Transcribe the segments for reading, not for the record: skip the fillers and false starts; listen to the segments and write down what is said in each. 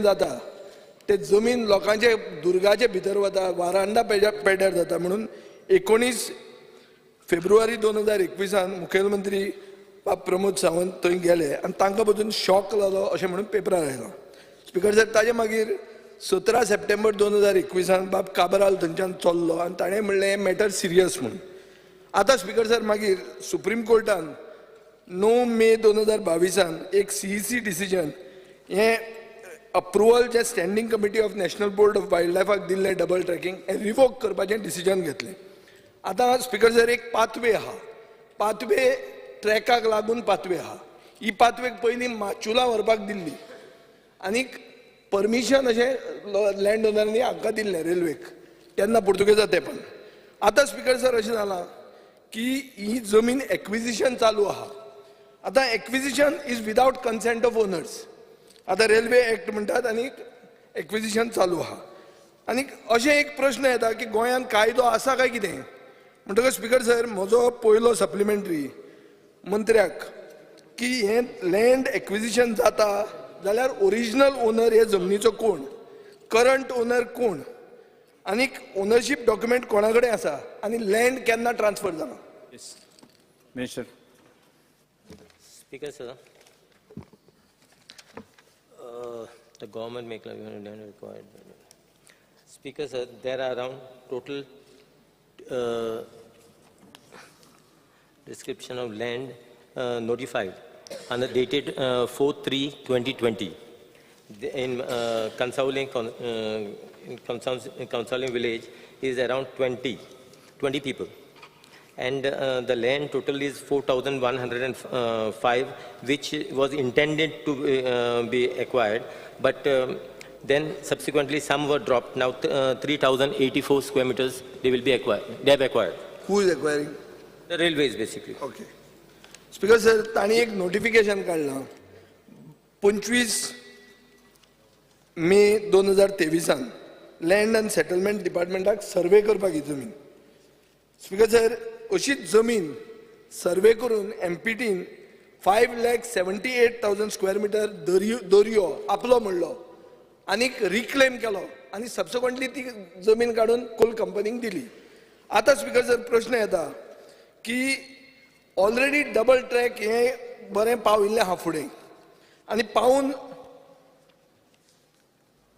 Acquisition जाता ते जमीन लोकांचे दुर्गाचे भितर वता, वारांडा पेड्यार जाता म्हणून 19 फेब्रुवारी 2021 मुखेलमंत्री बाब प्रमोद सावंत थंय गेले आनी तांकां पसून शॉक जालो अशें म्हणून पेपरार आयलो. स्पिकर सर, ताजे मागीर 17 सप्टेंबर 2021 बाब काबराल थंयच्यान चल्लो आनी ताणें म्हणलें, हें मॅटर सिरियस म्हणून. आतां स्पिकर सर, मागीर सुप्रीम कोर्टान 9 मे 2022 एक सीईसी डिसिजन, हें अप्रुवल जें Standing Committee of National Board of wild लायफाक दिल्लें डबल ट्रॅकिंग, हें रिवोक करपाचें डिसिजन घेतलें. आतां स्पिकर सर, एक पाथवे आहा, पाथवे ट्रॅकाक लागून पाथवे आहा. ही पाथवेक पयलीं माचुला व्हरपाक दिल्ली आनीक परमिशन अशें लँड ओनरांनी हांकां दिल्लें, रेल्वेक, तेन्ना पुर्तुगेजा तेंपान. आतां स्पिकर सर, अशें जालां की ही जमीन एक्विजिशन चालू आहा. आतां acquisition is without consent of owners. आतां रेल्वे एक्ट म्हणटात आनी एक्विजिशन चालू आहा. आनी अशें एक प्रश्न येता की गोंयांत कायदो आसा काय कितें? म्हणटकच स्पिकर सर, म्हजो पयलो सप्लिमेंटरी मंत्र्याक की हें लँड एक्विजिशन जाता जाल्यार ओरिजिनल ओनर हे जमनीचो कोण, करंट ओनर कोण आनीक ओनरशीप डॉक्युमेंट कोणा कडेन आसा आनी लँड केन्ना ट्रान्सफर जाला? Minister. Speaker, sir, the government may required. Speaker, sir, there are around total description of land notified on the dated 4/3/2020 in Cansaulim, in Cansaulim village is around 20 people. And the land total is 4,105, which was intended to be acquired, but then subsequently some were dropped. Now 3,084 square meters they will be acquired. They have acquired. Who is acquiring? The railways, basically. Okay. Speaker sir, तांणी एक notification काडलां 25 मे 2023 land and settlement डिपार्टमेंटाक survey करपाक ही जमीन. Speaker sir, अशीच जमीन survey करून एमपीटीन 5,78,000 square meter दर्यो दर्यो आपलो म्हणलो आनीक रिक्लेम केलो आनी सबसिक्वंटली ती जमीन काडून कोल कंपनीक दिली. आतां स्पिकर सर, प्रश्न येता की ऑलरेडी डबल ट्रॅक हे बरें पाविल्लें आहा फुडें आनी पावून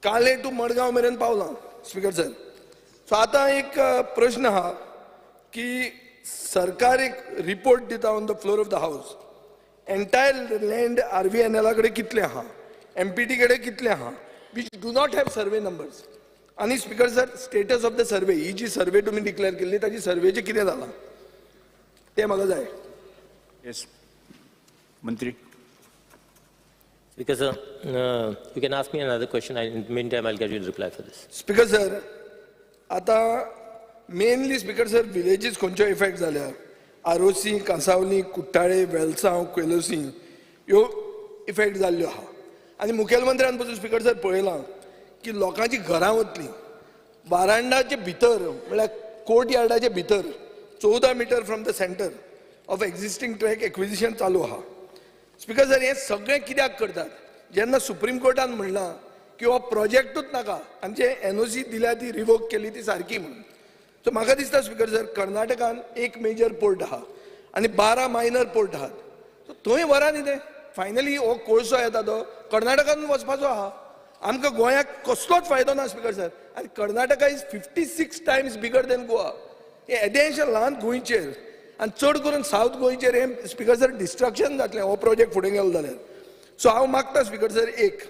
काले टू मडगांव मेरेन पावलां. स्पिकर सर, सो आतां एक प्रश्न आहा की सरकार एक रिपोर्ट दिता on the floor of the house, entire land आरव्हीएनएला कडेन कितलें आहा, एमपीटी कडेन कितलें आहा, which do not have survey numbers. आनी speaker sir, status of the survey, ही जी सर्वे तुमी डिक्लेअर केल्ली, ताची सर्वेचें कितें जालां तें म्हाका जाय. येस, मंत्री. Because you can ask me another question. In the meantime, I'll get you the reply for this. Speaker sir, आतां मेनली स्पिकर सर, विलेजीस खंयच्यो इफेक्ट जाल्या, आरोसी, कांसावली, कुट्टाळे, वेलसांव, केलोसी ह्यो इफेक्ट जाल्ल्यो आहा. आनी मुखेलमंत्र्यान पसून, स्पिकर सर, पळयलां की लोकांची घरां वतलीं. वारांडाचे भितर, म्हळ्यार कोर्ट यार्डाचे भितर 14 meter from the center of existing track acquisition चालू आहा. स्पिकर सर, हें सगळें कित्याक करतात, जेन्ना सुप्रीम कोर्टान म्हणलां की हो प्रोजेक्टूच नाका आनी जे एनओसी दिल्या ती रिवोक केली ती सारकी म्हणून? सो म्हाका दिसता स्पिकर सर, कर्नाटकान एक मेजर पोर्ट आहा आनी 12 मायनर पोर्ट आहात. सो थंय व्हरा न्ही ते. फायनली हो कोळसो येता तो कर्नाटकान वचपाचो आहा. आमकां गोंयाक कसलोच फायदो ना स्पिकर सर. आनी Karnataka is 56 times bigger than Goa. हें येदेंशें ल्हान गोंयचेर आनी चड करून सावथ गोंयचेर हें, स्पिकर सर, डिस्ट्रक्शन जातलें हो प्रोजेक्ट फुडें गेलो जाल्यार. सो हांव मागता स्पिकर सर, एक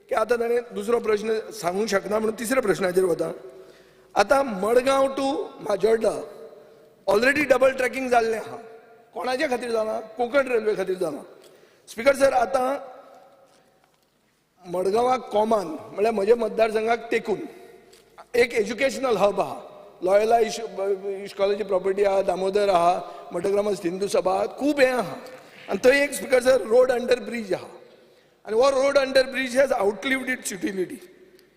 की आतां ताणें दुसरो प्रश्न सांगूंक शकना म्हणून तिसऱ्या प्रश्नाचेर वता. आतां Madgaon to Majorda already double tracking जाल्लें आहा. कोणाच्या खातीर जालां? कोंकण रेल्वे खातीर जालां. स्पिकर सर, आतां मडगांवाक कॉमान, म्हळ्यार म्हज्या मतदारसंघाक तेकून एक एज्युकेशनल हब आहा. लॉयला इश्कॉलाची प्रॉपर्टी आहा, दामोदर आहा, मठग्रामस्थ हिंदू सभा आहा, खूब हें आहा. आनी थंय एक, speaker sir, road under bridge आहा आनी हो road under bridge has outlived its utility.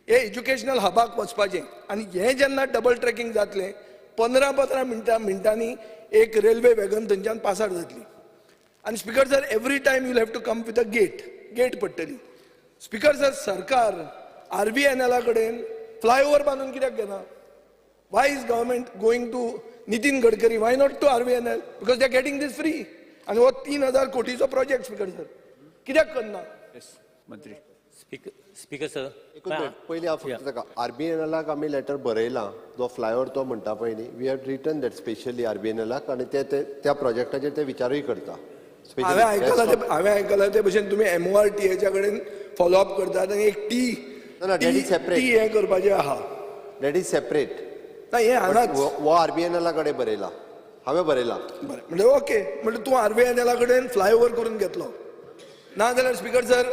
हे एज्युकेशनल हबाक वचपाचें आनी हें जेन्ना डबल ट्रॅकिंग जातलें, 15 15 मिनटांनी एक रेल्वे वेगन थंयच्यान पासार जातली. आनी speaker sir, every time you have to come with a gate, gate पडटली. स्पीकर सर, सरकार आरव्हीएनएला कडेन फ्लायओव्हर बांदून कित्याक घेना? Why is government going to Nitin Gadkari? Why not to RVNL? Because they are getting this free. आनी हो 3,000 कोटीचो project, speaker sir, कित्याक करना? येस, मंत्री. Speaker sir. एकूच मिनिट, पयलीं हांव फक्त ताका आरबीएनएलाक आमी लेटर बरयलां. जो फ्लायओवर तो म्हणटा पळय न्ही, we have written that specially आरबीएनएलाक आनी ते त्या प्रोजेक्टाचेर ते विचारूय करता. हांवें आयकलां ते भशेन तुमी एमओआरटीएच्या कडेन फॉलोअप करतात आनी एक टी ना, that is separate. T हें करपाचें आहा. That is separate. ना, हें हांगाच. हो आरबीएनएला कडेन बरयला, हांवें बरयला. बरें, म्हणजे ओके, म्हणजे तूं आरबीएनएला कडेन फ्लायओवर करून घेतलो. ना जाल्यार स्पीकर सर,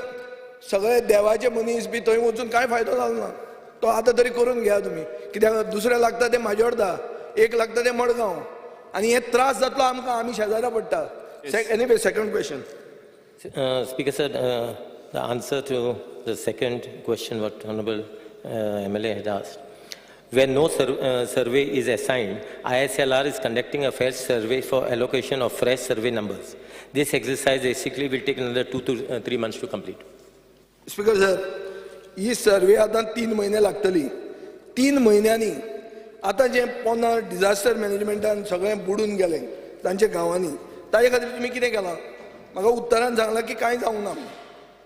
सगळे देवाचे मनीस बी थंय वचून कांय फायदो जालो ना. तो आतां तरी करून घेया तुमी, कित्याक दुसरें लागता तें माजोर्दा, एक लागता तें मडगांव आनी हे त्रास जातलो आमकां, आमी शेजारा पडटा. Anyway, second question. Speaker sir, the answer to the second question what Honorable MLA had asked. Where no survey is assigned, ISLR is conducting a fresh survey for allocation of fresh survey numbers. This exercise basically will take another 2 to 3 months to complete. Speaker sir, he survey आतां 3 म्हयने लागतली. 3 म्हयन्यांनी आतां जें पोंदा disaster मॅनेजमेंटान सगळें बुडून गेलें तांच्या गांवांनी, ताजे खातीर तुमी कितें केलां? म्हाका उत्तरान सांगलां की कांय जावंक ना.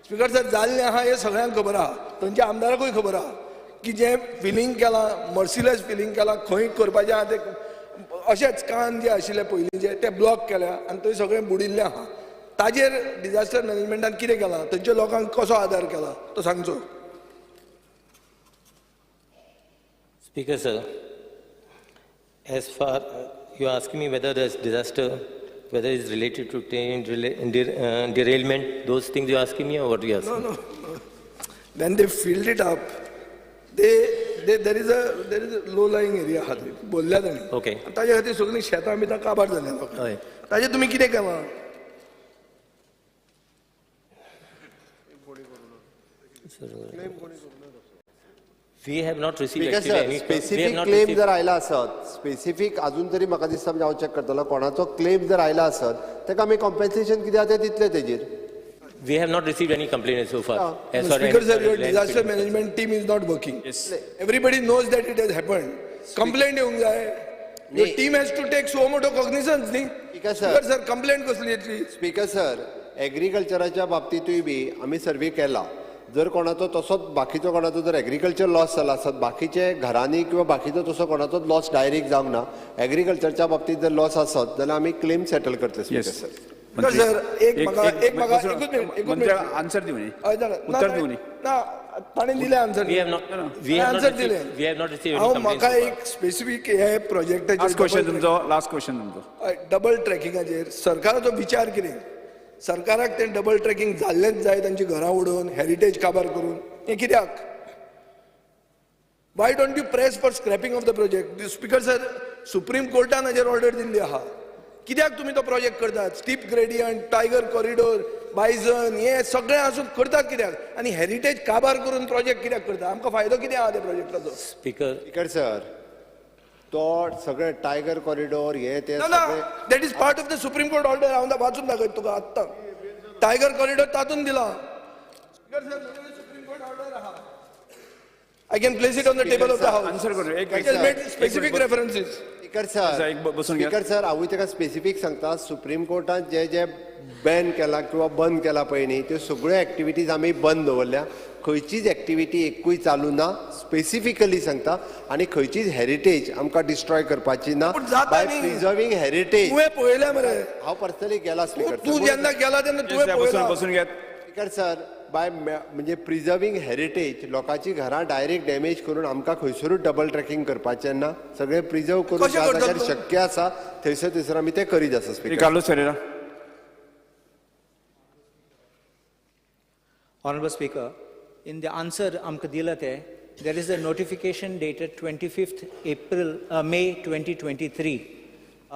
स्पीकर सर, जाल्लें आहा हें सगळ्यांक खबर आहा, थंयच्या आमदाराकूय खबर आहा की जें फिलींग केलां, मर्सिलेस फिलींग केलां, खंय करपाचें आहा तें अशेंच कान जे आशिल्ले पयलींचे ते ब्लॉक केल्या आनी थंय सगळें बुडिल्लें आहा. ताजेर डिजास्टर मॅनेजमेंटान कितें केलां, थंयच्या लोकांक कसो आदार केला तो सांगचो. Speaker sir, as far you are asking me whether there's disaster, whether it's related to train derailment, those things you are asking me or what you are asking? No. When they filled it up, there is a low lying area आहा थंय बोल्ल्या तांणी. आनी ताजे खातीर सगळीं शेतां बितां काबार जाल्या लोकांक. ताजेर तुमी कितें केलां? We have not received speaker actually sir, any. We have specific not claim received. जर आयला आसत स्पेसिफीक, अजून तरी म्हाका दिसता, म्हणजे हांव चॅक करतलो, कोणाचो क्लेम जर आयला आसत ताका आमी कॉम्पेन्सेशन कितें आहा तें दितले तेजेर. We have not received any complaint so far. As far as Speaker sir, as your land disaster filling. Management team is not working. Yes. Everybody knows that it has happened. Complaint येवंक जाय. Your team has to take suo motu cognizance न्ही. Speaker sir. Speaker sir, complaint कसली येतली? Speaker sir, एग्रीकल्चराच्या बाबतींतूय बी आमी survey केला. जर कोणाचो तसोच बाकीचो कोणाचो जर एग्रीकल्चर लॉस जाला आसत, बाकीचे घरांनी किंवा बाकीचो तसो कोणाचोच लॉस डायरेक्ट जावंक ना. एग्रीकल्चरच्या बाबतींत जर लॉस आसत जाल्यार आमी क्लेम सेटल करतले, स्पीकर येस सर. स्पीकर सर, एक म्हाका एकूच मिनिट, एकूच मंत्री, मिनिट. आन्सर दिवनी. हय, जाणा. ना, उत्तर दिवनी. ना, ताणें दिलें answer. We have not, we have not answer दिलें. received, we have not received any हांव complaints म्हाका so far. एक स्पेसिफीक हे प्रोजेक्टाचेर लास्ट क्वेश्चन तुमचो, लास्ट क्वेश्चन तुमचो. डबल ट्रॅकिंगाचेर सरकाराचो विचार कितें? सरकाराक तें डबल ट्रॅकिंग जाल्लेंच जाय, तांची घरां उडोवन, हेरिटेज काबार करून, हें कित्याक? Why don't you press for scrapping of the project? Speaker sir, supreme कोर्टान हाजेर ऑर्डर दिल्ली आहा. कित्याक तुमी तो प्रोजेक्ट करतात? Steep gradient, tiger corridor, bison, हे सगळें आसून करतात कित्याक आनी हेरिटेज काबार करून प्रोजेक्ट कित्याक करता? आमकां फायदो कितें आहा त्या प्रोजेक्टाचो? Speaker, speaker sir, तो सगळे टायगर कॉरिडोर हे ते ना ना सगळे That is part of the Supreme Court order. हांव वाचून दाखयता तुका आत्तां. टायगर कॉरिडोर तातूंत दिला. सुप्रीम कोर्ट ऑर्डर आहा. I can place it on the table of the house. Answer करू एक. It has made specific references. Speaker sir, एक बसून घ्या. स्पीकर सर, हांवूय ताका स्पेसिफीक सांगता. सुप्रीम कोर्टान जे जे बॅन केला किंवा बंद केला पळय न्ही, त्यो सगळ्यो एक्टिविटीज आमी बंद दवरल्या. खंयचीच एक्टिविटी एकूय चालू ना, स्पेसिफिकली सांगता. आनी खंयचीच हेरिटेज आमकां डिस्ट्रॉय करपाची ना. पूण जाता बाय न्ही. Preserving heritage. तुवें पळयलें मरे. हांव पर्सनली गेला, स्पीकर. तूं जेन्ना गेला तेन्ना तुवें बसून पळयलां. बसून घेत. स्पीकर सर, बाय म्हणजे प्रिजर्विंग हेरिटेज, लोकांची घरां डायरेक्ट डॅमेज करून आमकां खंयसरूच डबल ट्रॅकिंग करपाचें ना. सगळें प्रिजर्व करून कशें ज्या करतात जाग्यार तूं? शक्य आसा थंयसर थंयसर आमी तें करीत आसा, speaker. Carlos Ferreira. Honorable Speaker, in the answer आमकां दिला ते, there is a notification dated 25th April, May 2023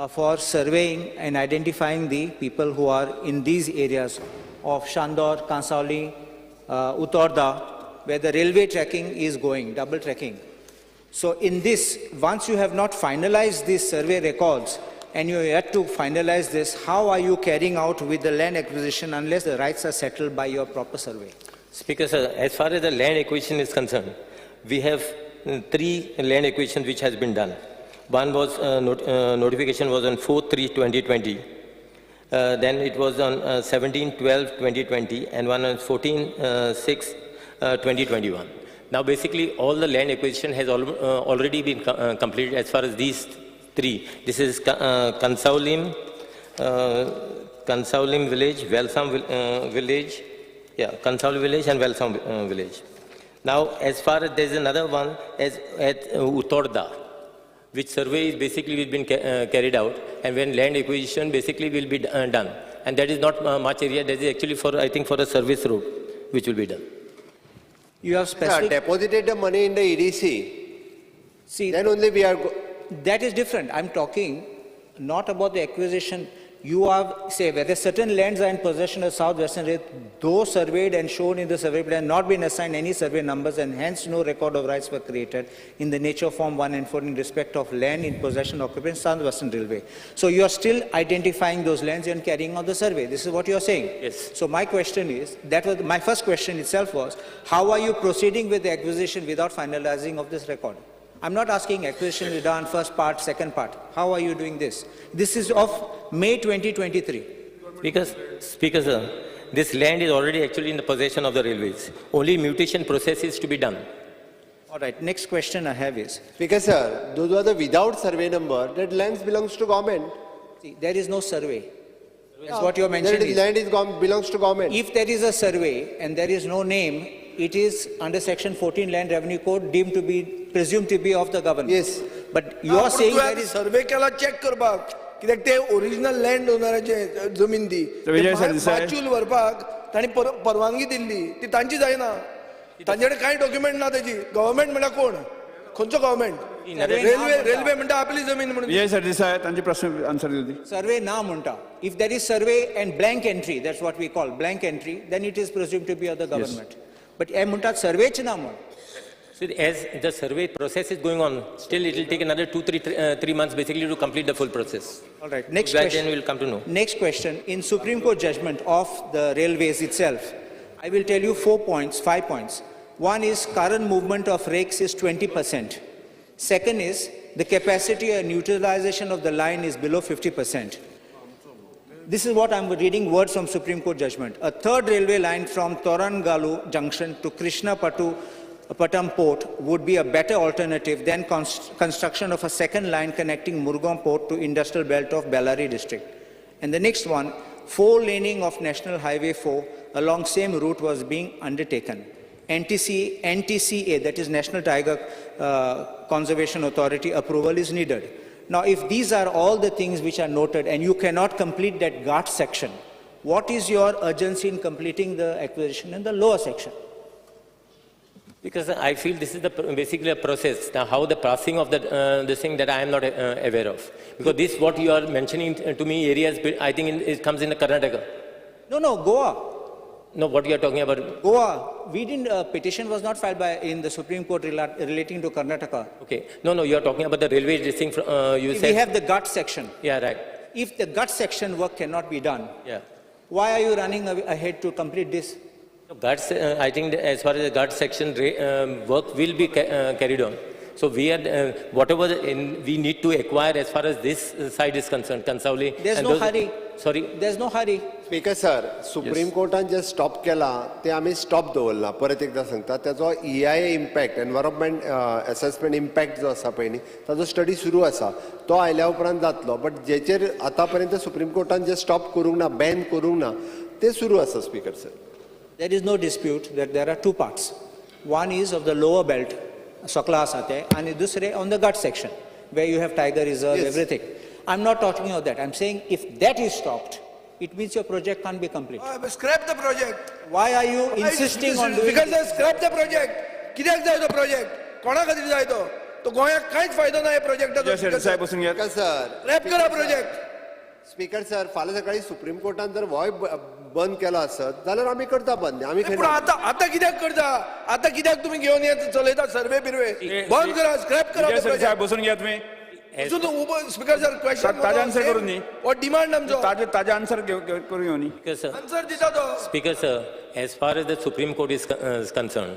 for surveying and identifying the people who are in these areas of Shandor, Kansali, Utorda, where the railway tracking is going, double tracking. So in this, once you have not finalized these survey records and you are yet to finalize this, how are you carrying out with the land acquisition unless the rights are settled by your proper survey? Speaker sir, as far as the land acquisition is concerned, we have three land acquisitions which has been done. One was notification was on 4/3/2020. Then it was on 17/12/2020 and one on 14/6/2021. Now basically all the land acquisition has already been completed as far as these three. This is Cansaulim village, Velsam village, yeah, Cansaulim village and Velsam village. Now as far as there is another one as at Utorda, which survey is basically been carried out, and when land acquisition basically will be done. And that is not much area, that is actually for, I think, for a service road, which will be done. You have specific... Deposited the money in the EDC. See, then only we are... That is different. I'm talking not about the acquisition. You have, say, whether certain lands are in possession of South Western Railway, though surveyed and shown in the survey plan, not been assigned any survey numbers, and hence no record of rights were created in the nature of Form 1 and 4 in respect of land in possession occupying South Western Railway. So you are still identifying those lands and carrying out the survey. This is what you are saying. Yes. So my question is, that was my first question itself was, how are you proceeding with the acquisition without finalizing of this record? I'm not asking acquisition is done, first part, second part. How are you doing this? This is of May 2023. Because, Speaker sir, this land is already actually in the possession of the railways. Only mutation process is to be done. All right, next question I have is... Speaker sir, those are the without survey number, that lands belongs to government. See, there is no survey. That's what you're mentioning. That land is belongs to government. If there is a survey and there is no name, it is under Section 14 Land Revenue Code deemed to be, presumed to be of the government. Yes. But you are saying there is... Survey केला check करपाक कित्याक ते original land ओनराचे जमीन ती माचूल व्हरपाक तांणी परवानगी दिल्ली ती तांची जायना, तांचे कडेन कांय डॉक्युमेंट ना तेजी. गव्हर्मेंट म्हणल्यार कोण, खंयचो गव्हर्मेंट? रेल्वे, रेल्वे म्हणटा आपली जमीन म्हणून. विजय सरदेसाय तांचे प्रश्न आन्सर दिवती. सर्वे ना म्हणटा. If there is survey and blank entry, that's what we call blank entry, then it is presumed to be of the government. But हे म्हणटात सर्वेच ना म्हण. So as the survey process is going on, still it will take another 2-3 months basically to complete the full process. All right. Next question. Then we will come to know. Next question. In Supreme Court judgment of the railways itself, I will tell you 4 points, 5 points. One is current movement of rakes is 20%. Second is the capacity and utilization of the line is below 50%. This is what I'm reading words from Supreme Court judgment. A third railway line from Torangalu Junction to Krishnapatnam Port would be a better alternative than construction of a second line connecting Murgaon Port to industrial belt of Bellary district. And the next one, 4-laning of National Highway 4 along same route was being undertaken. NTCA, that is National Tiger Conservation Authority approval is needed. Now, if these are all the things which are noted and you cannot complete that Ghat section, what is your urgency in completing the acquisition in the lower section? Because I feel this is the basically a process. Now, how the passing of the this thing that I am not aware of. Because this, what you are mentioning to me, areas, I think it comes in the Karnataka. No, no, Goa. No, what you are talking about? Goa. We didn't, petition was not filed by in the Supreme Court relating to Karnataka. Okay. No, no, you are talking about the railway this thing. You said we have the Ghat section. Yeah, right. If the Ghat section work cannot be done, yeah, why are you running ahead to complete this? No, Ghats, I think as far as the Ghat section work will be carried on. So we are, whatever we need to acquire as far as this side is concerned, Cansaulim. There's no hurry. Sorry? There's no hurry. Speaker sir, Supreme Courtan J stop केला ते आमी stop दवरला. परत एकदा सांगता, ताजो EIA impact, environment assessment impact जो आसा पळय न्ही, ताजो स्टडी सुरू आसा, तो आयल्या उपरांत जातलो. बट जेचेर आतां पर्यंत सुप्रीम कोर्टान जे स्टॉप करूंक ना, बॅन करूंक ना, ते सुरू आसा. Speaker sir, there is no dispute that there are two parts. One is of the lower belt, Sokla आसा ते, आनी दुसरे on the Ghat section where you have tiger reserve, everything. I'm not talking of that. I'm saying if that is stopped, it means your project can't be complete. Scrap the project. Why are you insisting on doing Because they scrap the project. कित्याक जाय तो project? कोणा खातीर जाय तो? तो गोंयाक कांयच फायदो ना ह्या प्रोजेक्टाचो. साहेब बसून घेयात. सर, स्क्रॅप करा प्रोजेक्ट. स्पीकर सर, फाल्यां सकाळी सुप्रीम कोर्टान जर होय बंद केलो आसत जाल्यार आमी करता बंद. आमी पूण आतां आतां कित्याक करता? आतां कित्याक तुमी घेवन येत चलयता सर्वे बिर्वे? बंद करा, स्क्रॅप करा. साहेब बसून घेयात तुमी. सो तूं उबो स्पीकर सर क्वेश्चन ताजे answer करून दी. हो डिमांड आमचो. ताजे ताजे आन्सर करून घेवनी. Speaker sir, answer दिता तो. Speaker sir, as far as the Supreme Court is concerned,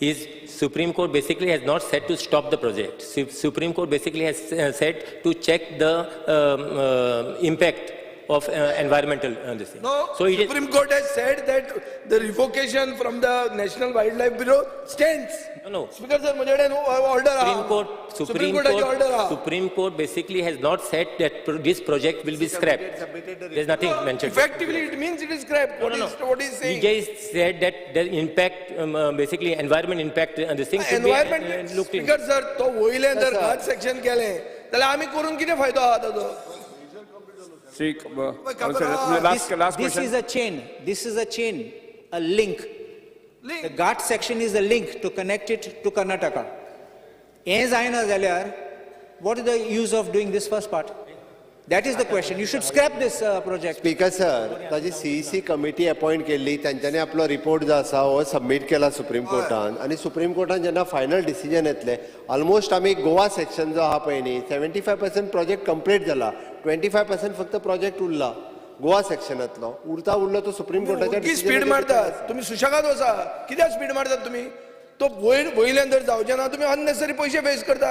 is Supreme Court basically has not said to stop the project. Supreme Court basically has said to check the impact of environmental this thing. No, so it is Supreme Court has said that the revocation from the National Wildlife Bureau stands. No. Speaker sir, म्हजे कडेन order आहा. Supreme Court, Supreme Supreme Courtaची Court, order आहा. Supreme Court basically has not said that this project will be scrapped. There is nothing mentioned. Effectively, it means it is scrapped. What No, no, is what is He saying? just said that the impact, basically environment impact, and this thing should be Environment, looked into. Speaker sir, तो वयल्यान जर घाट section केलें जाल्यार आमी करून कितें फायदो आहा ताजो? Shri खबर last last This is question. A chain, this is a chain, a link. The Ghat section is a link to connect it to Karnataka. हें जायना जाल्यार what is the use of doing this first part? That is the question. You should scrap this project. Speaker sir, ताजी CEC committee appoint केल्ली, तांच्यांनी आपलो report जो आसा हो सबमीट केला सुप्रीम कोर्टान आनी सुप्रीम कोर्टान जेन्ना फायनल डिसिजन येतलें, ऑलमोस्ट आमी गोवा सेक्शन जो आहा पळय न्ही, 75% प्रोजेक्ट कंप्लीट जाला, 25% फक्त प्रोजेक्ट उरला गोवा सेक्शनांतलो. उरता उरलो तो सुप्रीम कोर्टाच्या की स्पीड मारतात तुम्ही, सुशेगाद वचा. कित्याक स्पीड मारतात तुम्ही? तो वयर वयल्यान जर जावचे ना, तुमी अननेसरी पयशे वेस्ट करता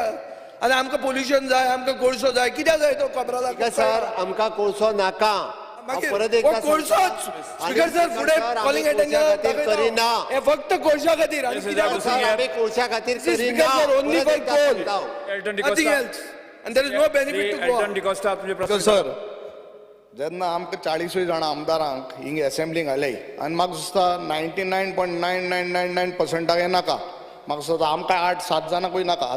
आनी आमकां पोल्युशन जाय, आमकां कोळसो जाय. कित्याक जाय तो खबर स्पीकर सर, आमकां कोळसो नाका. हांव मागीर परत हो एकदा कोळसोच. स्पीकर सर, फुडें कॉलिंग अटेन्शन करिना. हे फक्त कोळशा खातीर आनी कित्याक? Yes, sir, आमी कोळशा खातीर Speaker करिना. sir, only परत for एकदा coal. सांगता हांव. Elton Nothing D'Costa. else. And there is no benefit to Goa. Elton D'Costa, तुमचे प्रश्न. सर, जेन्ना आमकां 40 जाणां आमदारांक हिंग एसेंब्लींक हाडले आनी म्हाका दिसता 99.9999 पर्संटाक हें नाका. म्हाका दिसता आमकां 8-7 जाणांकूय नाका,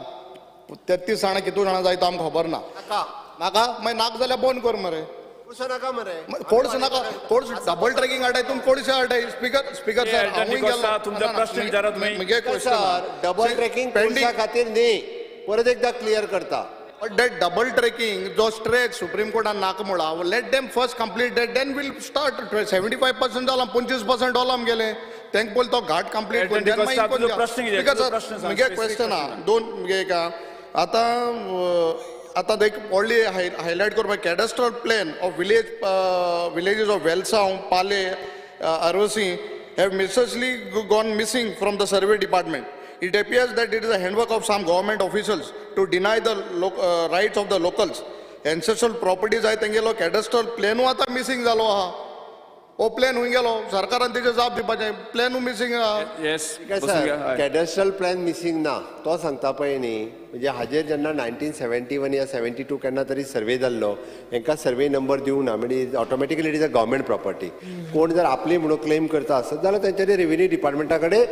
33 जाणां कितू जाणां जाय तो आमकां खबर ना. नाका. नाका मागीर नाका जाल्यार बंद कर मरे. कोळसो नाका मरे. कोळसो नाका, कोळसो डबल ट्रॅकिंग हाडाय तुमी, कोळशे हाडाय. स्पीकर, स्पीकर सर, एल्टन हांवूय डिकोस्टा, गेलो. तुमचा ना, ना, प्रश्न विचारा तुम्ही. मुगे sir, double tracking कोळशा खातीर न्ही, परत एकदा क्लियर करता. But that double tracking, जो स्ट्रेच सुप्रीम कोर्टान नाका म्हळा, let them first complete that, then we'll start. 75% जाला, 25% जाला आमगेले. तेंक पयलीं तो घाट कंप्लीट एल्टन डिकोस्टा, तुजो प्रश्न कितें? स्पीकर तुजो सर, प्रश्न सांग, मुगे specific question आहा प्रश्न. दोन मुगे एक आहा. आतां आतां देख व्हडली हायलायट करपाक cadastral plan of villages of Velsao, Pale, Arossim have mysteriously gone missing from the survey department. It appears that it is a handwork of some government officials to deny the rights of the locals. Ancestral properties आहाय तेंगेलो cadastral plan आतां missing जालो आहा. हो plan हुंय गेलो? सरकारान तेजेर जाप दिवपाचें. प्लॅनू मिसींग आहा. येस. सर, कॅडस्ट्रल प्लॅन मिसींग ना, तो सांगता पळय न्ही, म्हणजे हाजेर जेन्ना 1971 या 72 केन्ना तरी सर्वे जाल्लो, हेंकां सर्वे नंबर दिवंक ना, म्हणजे automatically it is a government property. कोण जर आपली म्हणून क्लेम करता आसत जाल्यार तेंच्यांनी रेव्हेन्यू डिपार्टमेंटा कडेन,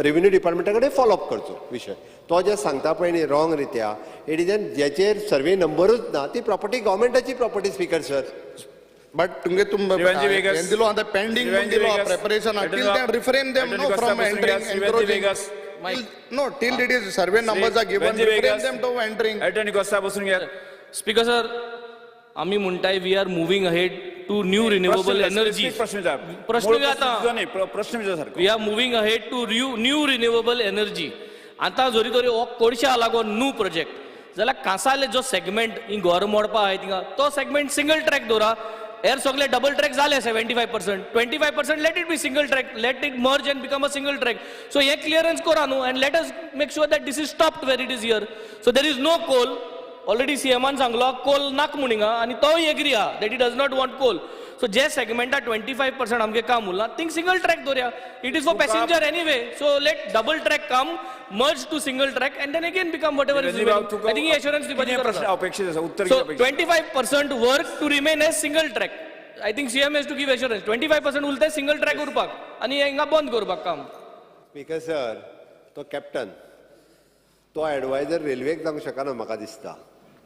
रेव्हेन्यू डिपार्टमेंटा कडेन फॉलोअप करचो विशय. तो जे सांगता पळय न्ही रॉंग रित्या, it is an जेचेर सर्वे नंबरूच ना, ती प्रॉपर्टी गव्हर्मेंटाची प्रॉपर्टी स्पीकर सर. बट तुमगे तुम Rivanji Vegas. हें दिलो आतां पेंडींग Rivanji दिलो Vegas. Preparation till then refrain them Elton no D'Costa from बसून एंटरिंग, घ्या. Rivanji encroaching. Vegas. No, till it is survey numbers are given, Rivanji refrain Vegas. them to entering. Elton D'Costa बसून घ्या. Speaker sir, आमी म्हणटाय we are moving ahead to new renewable energy. प्रश्न विचार. प्रश्न मूळ आता. तुजो न्ही, प्रश्न विचार सारको. We are moving ahead to new renewable energy. आतां जरी तरी हो कोळशा लागून न्यू प्रोजेक्ट जाल्यार कांसाले जो सेगमेंट ही घर मोडपा आहाय थिंगा, तो सेगमेंट सिंगल ट्रॅक दवरा. हेर सगळे डबल ट्रॅक जाले 75%, 25% let it be single track, let it merge and become a single track. So hey clearance करा न्हू and let us make sure that this is stopped where it is here. So there is no coal. Already सीएमान सांगलो कोल नाक म्हूण हिंगा आनी तोय agree आहा that he does not want coal. So जे सेगमेंटा 25% आमगे काम उरलां थिंग सिंगल ट्रॅक दवरया. It is for passenger anyway, so let double track come, merge to single track and then again become whatever is. I think he assurance दिवपाची कितें गरज प्रश्न आसा. अपेक्षीत आसा, उत्तर So कितें अपेक्षीत? 25% work to remain as single track. I think CM has to give assurance. 25% उरता सिंगल ट्रॅक उरपाक आनी हिंगा बंद करपाक काम. स्पीकर सर, तो कॅप्टन, तो एडवायझर रेल्वेक जावंक शकना म्हाका दिसता,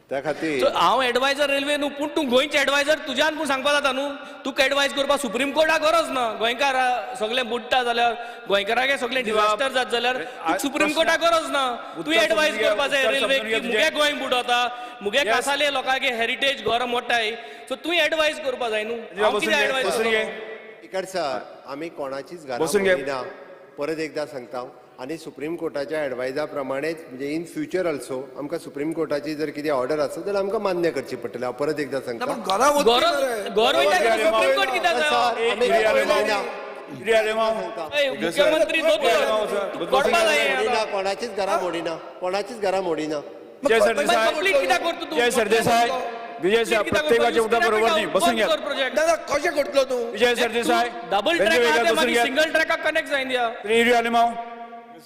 त्या खातीर. So हांव एडवायझर रेल्वे न्हू, पूण तूं गोंयचे एडवायझर तुज्यान पूण सांगपा जाता न्हू. तुका एडवायज करपाक सुप्रीम कोर्टाक गरज ना. गोंयकार सगळें बुडटा जाल्यार, गोंयकाराक सगळें डिजास्टर जात जाल्यार सुप्रीम कोर्टाक गरज ना. तुवें एडवायज करपा जाय रेल्वेक की मुगे गोंय बुडोता, मुगे कासाले लोकांगे हेरिटेज घर मोडटाय. सो तुवें एडवायज करपा जाय न्हू. हांव कितें एडवायज करतलो? स्पीकर सर, आमी कोणाचीच घरां बसून घे. मोडिना, परत एकदा सांगता. आनी सुप्रीम कोर्टाच्या एडवायजा प्रमाणेच म्हणजे इन फ्युचर ऑल्सो आमकां सुप्रीम कोर्टाची जर कितें ऑर्डर आसत जाल्यार आमकां मान्य करची पडटली. हांव परत एकदां सांगता, ना, पण घरां वचपी मरे. घर वयता सुप्रीम कोर्ट कित्याक जाय? सर, आमी मोडिना. ए, मुख्यमंत्री दोतोर कोडपा जाय मोडिना, कोणाचीच घरां मोडिना, कोणाचीच घरां मोडिना. विजय सरदेसाय, कंप्लीट कित्याक करता तूं? विजय सरदेसाय, विजय साहेब, प्रत्येकाचे उठा बरोबर न्ही, बसून घ्या. प्रोजेक्ट ना ना, कशें करतलो तूं? Vijay Sardesai, double Benji track वेगळा आहा ते बसून मागीर घ्या. सिंगल ट्रॅकाक कनेक्ट जायन दिया. श्री युरी आलेमाव.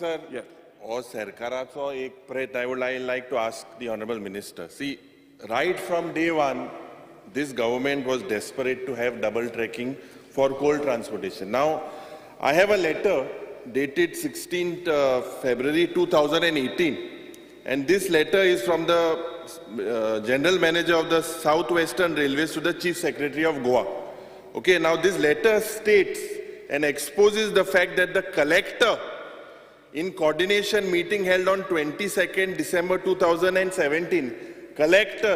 सर, हो सरकाराचो एक प्रयत्न. I would I like to ask the honourable minister. See, right from day one this government was desperate to have double tracking for coal transportation. Now, I have a letter dated 16th February 2018, and this letter is from the General Manager of the South Western Railways to the Chief Secretary of Goa. Okay, now this letter states and exposes the fact that the collector, in coordination meeting held on 22nd December 2017, collector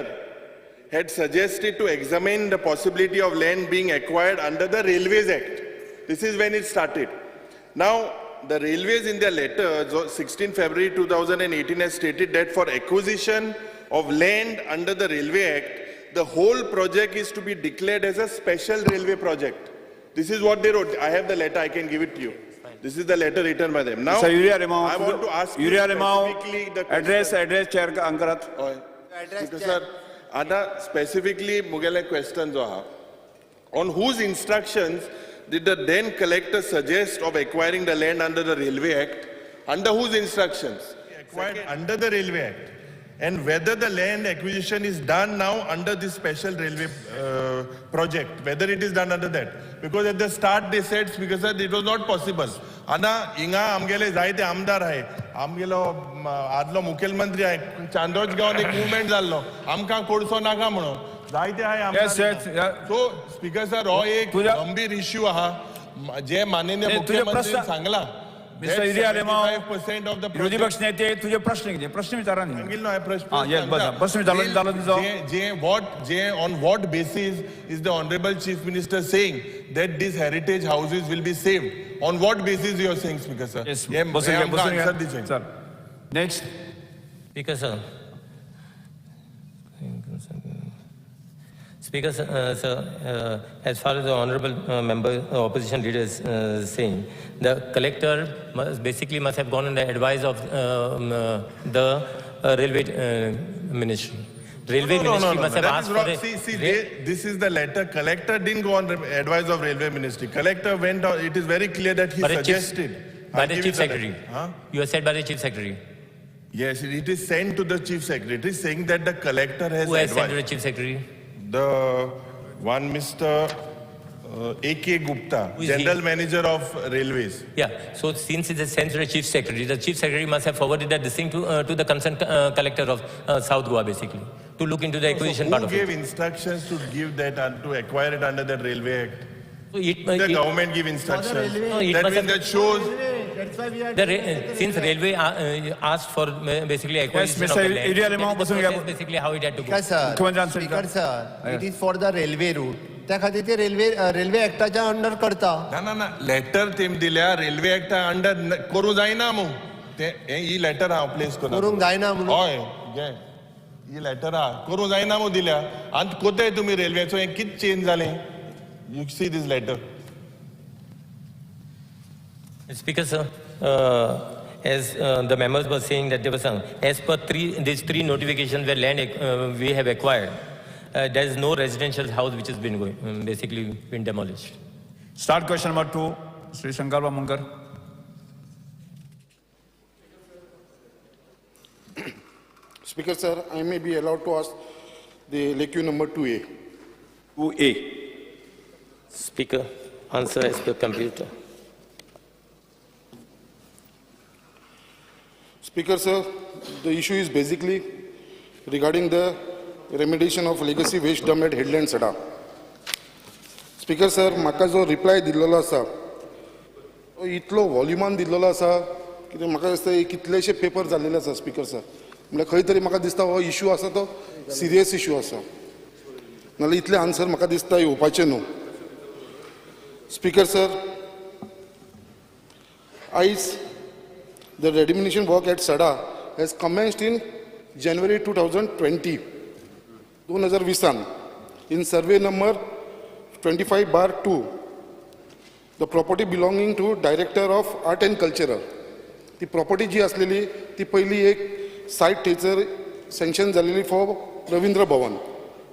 had suggested to examine the possibility of land being acquired under the Railways Act. This is when it started. Now, the railways in their letter, 16 February 2018, has stated that for acquisition of land under the Railway Act, the whole project is to be declared as a special railway project. This is what they wrote. I have the letter, I can give it to you. This is the letter written by them. Now, Sir, Yuri Alemao, I want to ask you Yuri Alemao, specifically the address question. Address chair अंकरात. हय. Speaker sir, आतां specifically मुगेले question जो आहा, on whose instructions did the then collector suggest of acquiring the land under the Railway Act? Under whose instructions? Acquired under the Railway Act. And whether the land acquisition is done now under this special railway project, whether it is done under that. Because at the start they said, Speaker sir, it was not possible. आतां हिंगा आमगेले जायते आमदार आहाय, आमगेलो आदलो मुखेलमंत्री आहाय, चांदोज गांवांत एक मुवमेंट जाल्लो, आमकां कोळसो नाका म्हणून जायते आहाय Yes, yes, yeah. So speaker sir, हो एक तुझ्या- गंभीर इश्यू आहा जे माननीय नाही, तुझे मुख्यमंत्री प्रश्न- सांगला. Mr. Yuri Alemao, 75% of the विरोधी पक्ष नेते, तुझे प्रश्न कितें? प्रश्न विचारा न्ही. सांगिल्लो हांवें प्रश्न. Ah, yes, बस, प्रश्न विचारलो जालो तुजो. जे what J on what basis is the honourable chief minister saying that these heritage houses will be saved? On what basis you are saying, speaker sir? Yes, बसून घ्या, बसून आन्सर घ्या. दिवचें. Sir, next. Speaker sir. Speaker sir, sir, as far as the honorable member, opposition leader is saying, the collector must have gone on the advice of the railway ministry. Railway No, no, ministry no, must no, have that asked is for wrong. a See, this is the letter. Collector didn't go on advice of railway ministry. Collector went on. It is very clear that he by the chief, suggested. by I'll the give chief you the letter. secretary. Huh? You have said by the chief secretary. Yes, it is sent to the chief secretary saying that the collector has Who has sent to advised. the chief secretary? The one Mr. A.K. Gupta, Who is he? General Manager of Railways. Yeah, so since it is sent to the chief secretary, the chief secretary must have forwarded that this thing to the concerned collector of South Goa, basically, to look into the acquisition Who part of gave it. instructions to give that and to acquire it under that Railway Act? So it, The it, government give instructions. No, it That must means have- that shows the since railway asked for basically acquisition Mr. of the land, Yuri Alemao, that is the बसून घ्या. process basically how it had to go. Speaker sir, मुख्यमंत्री answer speaker दिता. Sir, it is for the railway route. त्या खातीर ते railway railway ऍक्टाच्या under करता. ना ना ना, लेटर तेम दिल्या रेल्वे ऍक्टा अंडर करूं जायना मू ते. हे ही लेटर हांव प्लेस करता. करूंक जायना म्हणून? हय, घे ही लेटर आहा, करूं जायना मू दिल्या. आनी कोताय तुमी रेल्वेचो हें कितें चेंज जालें? You see this letter. Speaker sir, as the members were saying that there was some, as per these three notifications where land we have acquired, there is no residential house which has been going, basically been demolished. Start question number 2, Shri Shankar Amonkar. Speaker sir, I may be allowed to ask the LAQ number 2A. 2A. Speaker, answer as per computer. Speaker sir, the issue is basically regarding the remediation of legacy waste dump at Headland Sada. Speaker sir, म्हाका जो reply दिल्लो आसा तो इतलो वॉल्युमान दिल्लो आसा कितें म्हाका दिसता कितलेशे पेपर जाल्लेले आसा. स्पीकर सर, म्हणल्यार खंय तरी म्हाका दिसता हो इशू आसा तो सिरियस इशू आसा, नाल्यार इतले आन्सर म्हाका दिसता येवपाचें न्हू. स्पीकर सर, आयज The remediation work at Sada has commenced in January 2020, 2020 in survey number 25/2, the property belonging to Director of Art and Cultural. ती प्रॉपर्टी जी आसलेली ती पयली एक सायट थंयसर सँक्शन जालेली फॉर रविंद्र भवन,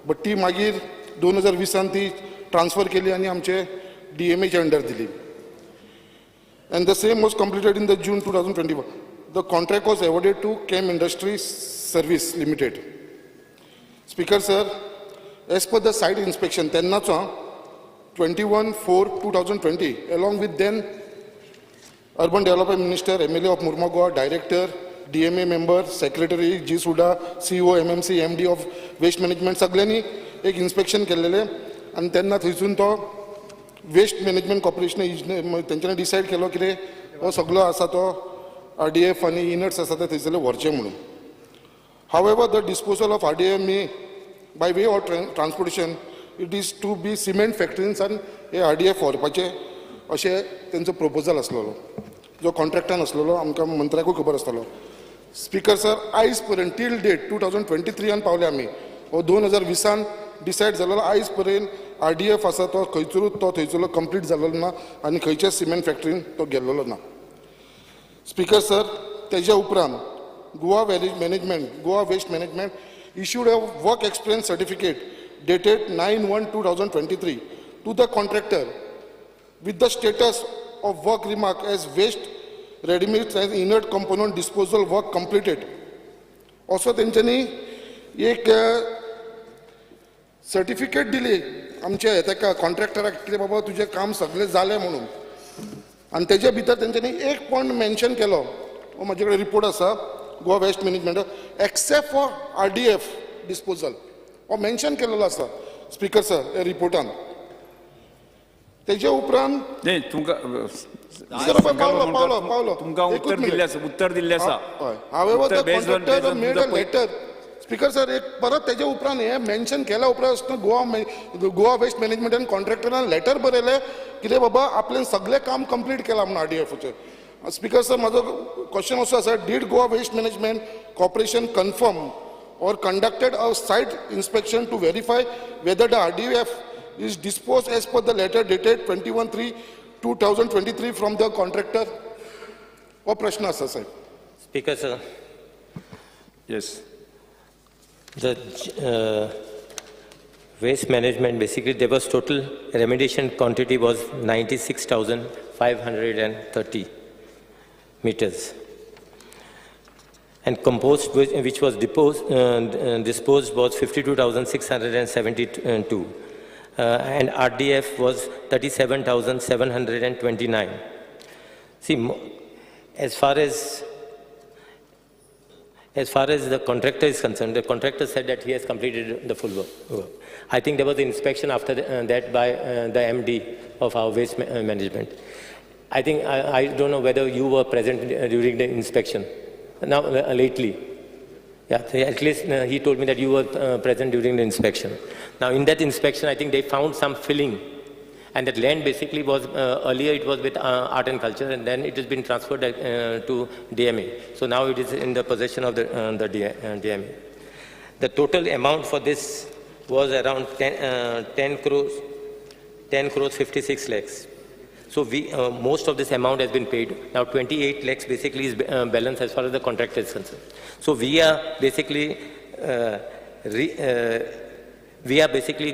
बट ती मागीर 2020 ती ट्रान्सफर केली आनी आमचे डीएमएच्या अंडर दिली. And the same was completed in the June 2021. The contract was awarded to Chem Industries Service Limited. Speaker sir, as per the site inspection तेन्नाचो 21/4/2020, along with then Urban Development Minister, MLA of Mormugao, Director, DMA member, Secretary, GSUDA, CEO, MMC, MD of Waste Management, सगळ्यांनी एक inspection केल्लेलें आनी तेन्ना थंयसून तो waste management corporation तेंच्यांनी decide केलो कितें हो सगळो आसा तो आरडीएफ आनी इनर्ट्स आसा ते थंयसरले व्हरचे म्हणून. However, the disposal of RDF may by way of transportation, it is to be cement फॅक्टरींसान hey RDF व्हरपाचें अशें तेंचो प्रपोजल आसलेलो, जो कॉन्ट्रॅक्टान आसलेलो, आमकां मंत्र्याकूय खबर आसतलो. स्पीकर सर, आयज पर्यंत टील डेट 2023 पावले आमी. हो 2020 डिसायड जालेलो, आयज पर्यंत आरडीएफ आसा तो खंयसरूच तो थंयसरलो कंप्लीट जालेलो ना आनी खंयच्याच सिमेंट फॅक्टरीन तो गेल्लेलो ना. स्पीकर सर, तेज्या उपरांत Goa Waste Management issued a work experience certificate dated 9/1/2023 to the contractor with the status of work remark as waste ready-mix and inert component disposal work completed. असो तेंच्यांनी एक सर्टिफिकेट दिली आमच्या तेका कॉन्ट्रॅक्टराक, कितें बाबा तुजें काम सगळें जालें म्हणून. आनी तेजे भितर तेंच्यांनी एक पॉयंट मेन्शन केलो, हो म्हाजे कडेन रिपोर्ट आसा, Goa Waste Management except for RDF disposal हो मेन्शन केलेलो आसा. स्पीकर सर, ह्या रिपोर्टान तेजे उपरांत नाही, तुमकां पावलो पावलो पावलो. तुमकां उत्तर दिल्लें आसा, उत्तर दिल्लें आसा. हय. However, the contractor made a letter. Speaker sir, एक परत तेजे उपरांत हें मेन्शन केल्या उपरांत गोवा वेस्ट मॅनेजमेंटान कॉन्ट्रॅक्टरान लेटर बरयलें कितें बाबा आपल्यान सगळें काम कंप्लीट केलां म्हणून आरडीएफाचें. स्पीकर सर, म्हाजो क्वेश्चन असो आसा, did Goa Waste Management Corporation confirm or conducted a site inspection to verify whether the RDF is disposed as per the letter dated 21/3/2023 from the contractor? हो प्रश्न आसा साहेब. Speaker sir. Yes. The waste management, basically there was total remediation quantity was 96,530 meters. And compost which was disposed was 52,672. And RDF was 37,729. See, as far as the contractor is concerned, the contractor said that he has completed the full work. I think there was an inspection after that by the MD of our waste management. I think, I don't know whether you were present during the inspection. Now, lately. Yeah, at least he told me that you were present during the inspection. Now, in that inspection, I think they found some filling. And that land basically was, earlier it was with Art and Culture, and then it has been transferred to DMA. So now it is in the possession of the DMA. The total amount for this was around 10 crores 56 lakhs. So we, most of this amount has been paid. Now 28 lakhs basically is balance as far as the contractor is concerned. So we are basically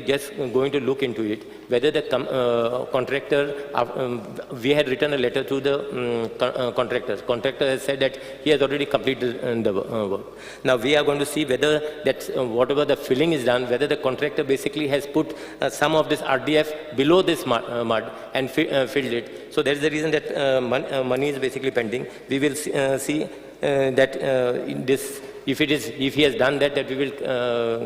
just going to look into it, whether the contractor, we had written a letter to the contractor. Contractor has said that he has already completed the work. Now we are going to see whether that whatever the filling is done, whether the contractor basically has put some of this RDF below this mud and filled it. So that is the reason that money is basically pending. We will see that in this, if he has done that, that we will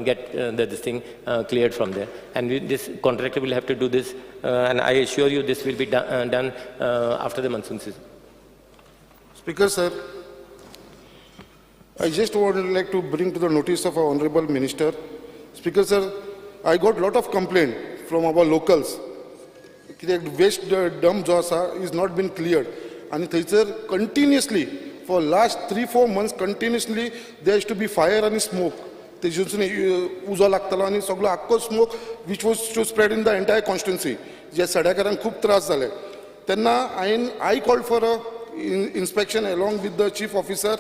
get this thing cleared from there. And this contractor will have to do this, and I assure you this will be done after the monsoon season. Speaker sir, I just would like to bring to the notice of our Honorable Minister. Speaker sir, I got lot of complaint from our locals. Waste dump jo asa is not been cleared. And sir, continuously For last 3-4 months continuously there to be fire आनी smoke. तेजून उजो लागतालो आनी सगळो आख्खो smoke which was to spread in the entire constituency, जे सड्याकारांक खूब त्रास जाले. तेन्ना हांवें I called for a inspection along with the chief officer,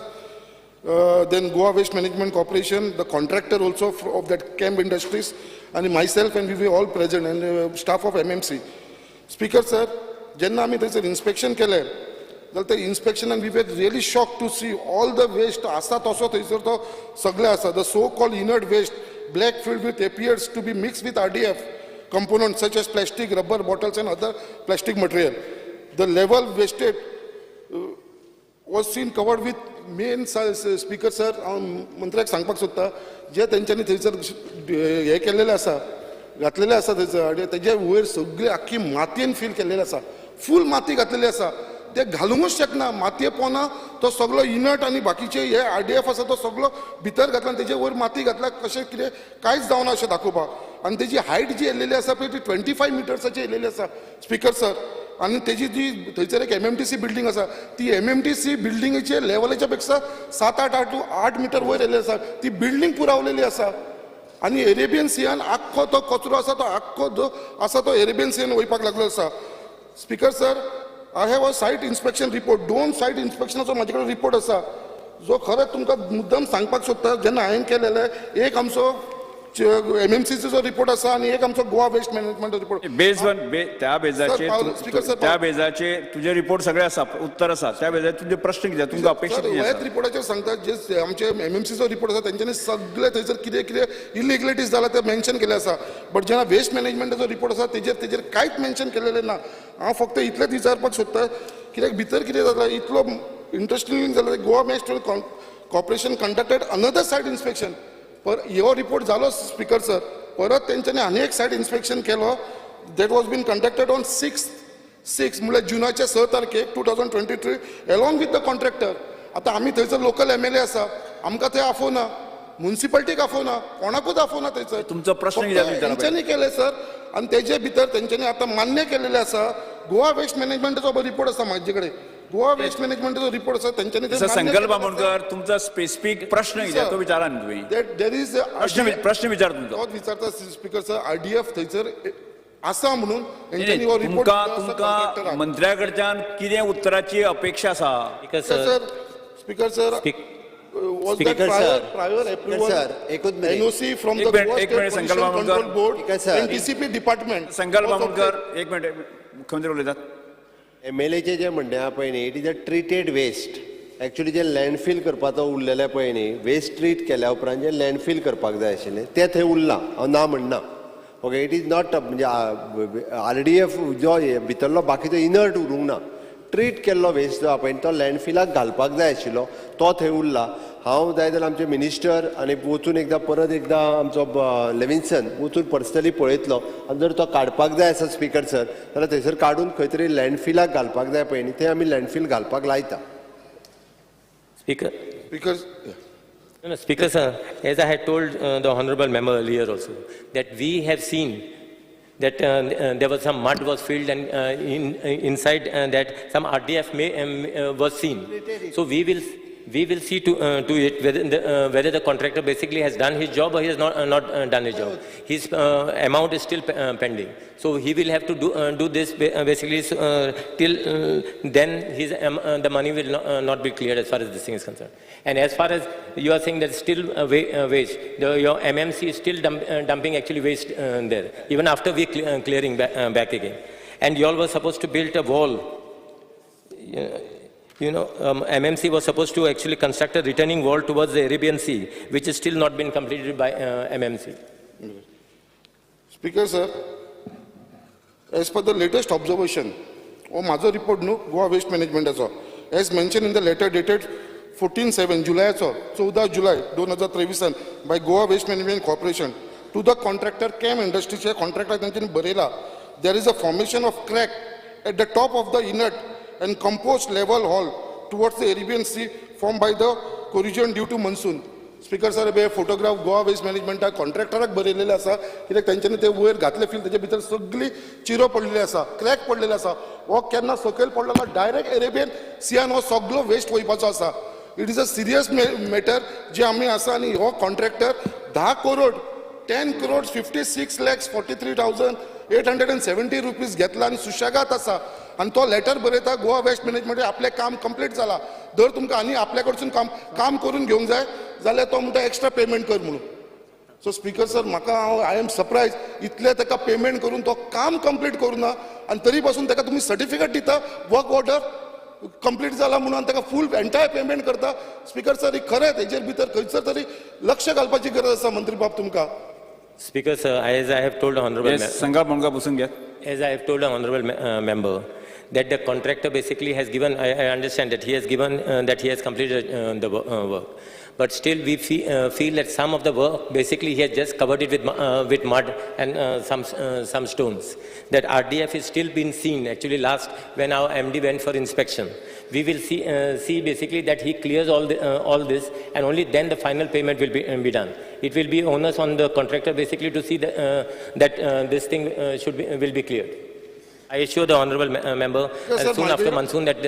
then Goa Waste Management Corporation, the contractor also of that Camp Industries, and myself, and we were all present, and staff of MMC. Speaker sir, जेन्ना आमी थंयसर inspection केलें जाल्यार ते इन्स्पेक्शनान we were really shock to see all the waste आसा तसो थंयसर तो सगळें आसा. The so called inert waste, black filled with, appears to be mix with RDF components such as plastic, rubber bottles and other plastic material. The level wasted was seen covered with main. Speaker sir, हांव मंत्र्याक सांगपाक सोदता, जे तेंच्यांनी थंयसर हें केल्लेलें आसा, घातलेलें आसा थंयसर, आनी तेजे वयर सगळी आख्खी मातयेन फील केल्लेलें आसा, फूल माती घातलेली आसा. ते घालूंकच शकना मातये पोना. तो सगळो इनर्ट आनी बाकीचे हे आरडीएफ आसा तो सगळो भितर घातला आनी तेजे वयर माती घातला, कशें कितें कांयच जावना अशें दाखोवपाक. आनी तेजी हायट जी येयलेली आसा पळय, ती 25 मिटर्साची येयलेली आसा, स्पीकर सर. आनी तेजी जी थंयसर एक एमएमटीसी बिल्डींग आसा, ती एमएमटीसी बिल्डिंगेचे लेवलाच्या पेक्षा 7 8 8 8 मिटर वयर येयल्ली आसा. ती बिल्डींग पुरावलेली आसा आनी एरेबियन सियान आख्खो तो कचरो आसा, तो आख्खो जो आसा तो एरेबियन सियान वयपाक लागलो आसा. Speaker sir, I have a site inspection report, दोन सायट इन्स्पेक्शनाचो म्हाजे कडेन रिपोर्ट आसा, जो खरेंच तुमकां मुद्दम सांगपाक सोदता. जेन्ना हांवें केलेलें, एक आमचो एमएमसीचो रिपोर्ट आसा आनी एक आमचो गोवा वेस्ट मॅनेजमेंट रिपोर्ट. बेज वन त्या बेजाचेर पावलो, स्पीकर सर, त्या बेजाचेर तुजे रिपोर्ट सगळे आसा, उत्तर आसा. त्या बेजाचेर तुजे प्रश्न कितें, तुमकां अपेक्षा सर, कितें ह्याच आसा? रिपोर्टाचेर सांगता, जे आमचे एमएमसीचो रिपोर्ट आसा, तेंच्यांनी सगळे थंयसर कितें कितें इलिगलिटीज जाला ते मेन्शन केलें आसा. बट जेन्ना वेस्ट मॅनेजमेंटाचो रिपोर्ट आसा, तेजेर कांयच मेन्शन केलेलें ना. हांव फक्त इतलेंच विचारपाक सोदता, कित्याक भितर कितें जाता, इतलो इंट्रस्टिंग जाता. Goa Waste Corporation conducted another site inspection पर हो रिपोर्ट जालो, स्पीकर सर. परत तेंच्यांनी आनी एक सायट इन्स्पेक्शन केलो, that was been conducted on 6/6, म्हणल्यार जुनाच्या 6 तारखेक 2023, along with the contractor. आतां आमी थंयसर लोकल एमएलए आसा, आमकां थंय आफोवना, मुन्सिपालिटीक आफोवना, कोणाकूच आफोवना थंयसर. तुमचो प्रश्न फक्त कितें विचारा पळय. तेंच्यांनी केलें सर, आनी तेजे भितर तेंच्यांनी आतां मान्य केलेलें आसा. गोवा वेस्ट मॅनेजमेंटाचो रिपोर्ट आसा म्हाजे कडेन, गोवा वेस्ट मॅनेजमेंटाचो रिपोर्ट आसा, तेंच्यांनी ते सर, मान्य संकल्प केलेलें आसा. आमोणकर, तुमचा स्पेसिफीक प्रश्न कितें तो विचारा न्ही तुमी. That there is a प्रश्न विचार तुमचो. तोच विचारता स्पीकर सर, आरडीएफ थंयसर आसा म्हणून तेंच्यांनी हो रिपोर्ट तुमकां दिलो आसा तुमकां कॉन्ट्रॅक्टराक. मंत्र्या कडच्यान कितें उत्तराची अपेक्षा आसा? Speaker, sir, sir, speaker sir, was that Speaker, prior sir. prior approval, sir, एकूच minute. NOC from एक the minute, Goa एक State minute, Sankalp Pollution Amonkar. Control Board Speaker, sir. and DCP department Sankalp was Amonkar, एक minute, मुख्यमंत्री उलयतात. एमएलएचे जे म्हणणें आहा पळय न्ही, it is a treated waste actually. जे लँडफील करपाचो उरलेलें पळय न्ही, वेस्ट ट्रीट केल्या उपरांत जे लँडफील करपाक जाय आशिल्लें तें थंय उरलां, हांव ना म्हणना. ओके, it is not म्हणजे आरडीएफ जो हे भितरलो बाकीचो इनर्ट उरूंक ना. ट्रीट केल्लो वेस्ट जो आहा पळय तो लँडफिलाक घालपाक जाय आशिल्लो, तो थंय उरला. हांव जाय जाल्यार आमचे मिनिस्टर आनी वचून एकदां परत एकदां आमचो लेविन्सन वचून पर्सनली पळयतलो, आनी जर तो काडपाक जाय आसा स्पीकर सर, जाल्यार थंयसर काडून खंय तरी लँडफिलाक घालपाक जाय पळय न्ही, थंय आमी लँडफील घालपाक लायता. Speaker. Because No, Speaker sir, as I had told the honorable member earlier also, that we have seen that there was some mud was filled and inside that some RDF was seen. So we will see to it whether the contractor basically has done his job or he has not done his job. His amount is still pending. So he will have to do this basically till then his the money will not be cleared as far as this thing is concerned. And as far as you are saying that still waste, your MMC is still dumping actually waste there, even after we clearing back again. And you all were supposed to build a wall. MMC was supposed to actually construct a retaining wall towards the Arabian Sea, which is still not been completed by MMC. Speaker sir, as per the latest observation, हो म्हाजो report न्हू, Goa waste मॅनेजमेंटाचो, as mention in the letter dated 14/7, जुलयाचो 14 जुलय 2023 by Goa Waste Management Corporation to the contractor Cam इंडस्ट्रीचे contractor तेंच्यांनी बरयला, there is a formation of crack at the top of the inert and compost level hall towards the Arabian Sea formed by the corrosion due to monsoon. Speaker sir, हे photograph Goa waste मॅनेजमेंटाक कॉन्ट्रॅक्टराक बरयलेले आसा, कित्याक तेंच्यांनी ते वयर घातले feel, तेजे भितर सगळी चिरो पडलेली आसा, क्रॅक पडलेले आसा. हो केन्ना सकयल पडलो जाल्यार डायरेक्ट अरेबियन सियान हो सगळो वेस्ट वयपाचो आसा. It is a serious matter जे आमी आसा. आनी हो contractor 10 crore, 10 crore 56 lakhs 43,870 rupees घेतला आनी सुशेगाद आसा. आनी तो लेटर बरयता गोवा वेस्ट मॅनेजमेंट, आपलें काम कंप्लीट जाला, जर तुमकां आनी आपल्या कडसून काम काम करून घेवंक जाय जाल्यार तो म्हणटा एक्स्ट्रा पेमेंट कर म्हणून. सो स्पीकर सर, म्हाका हांव I am surprise, इतलें ताका पेमेंट करून तो काम कंप्लीट करूना आनी तरी पासून ताका तुमी सर्टिफिकेट दिता वर्क ऑर्डर कंप्लीट जाला म्हणून आनी ताका फूल एंटायर पेमेंट करता. स्पीकर सर, ही खरें तेजेर भितर खंयसर तरी लक्ष घालपाची गरज आसा मंत्री बाब तुमकां. Speaker, sir, as I have told the honorable Yes, Sankalp Amonkar, बसून घे. As I have told the honorable member, that the contractor basically has given, I understand that he has given, that he has completed the work. But still we feel that some of the work, basically he has just covered it with mud and some stones. That RDF is still been seen, actually last when our MD went for inspection. We will see basically that he clears all this and only then the final payment will be done. It will be onus on the contractor basically to see that this thing will be cleared. I assure the honorable member, Yes, sir, soon after monsoon that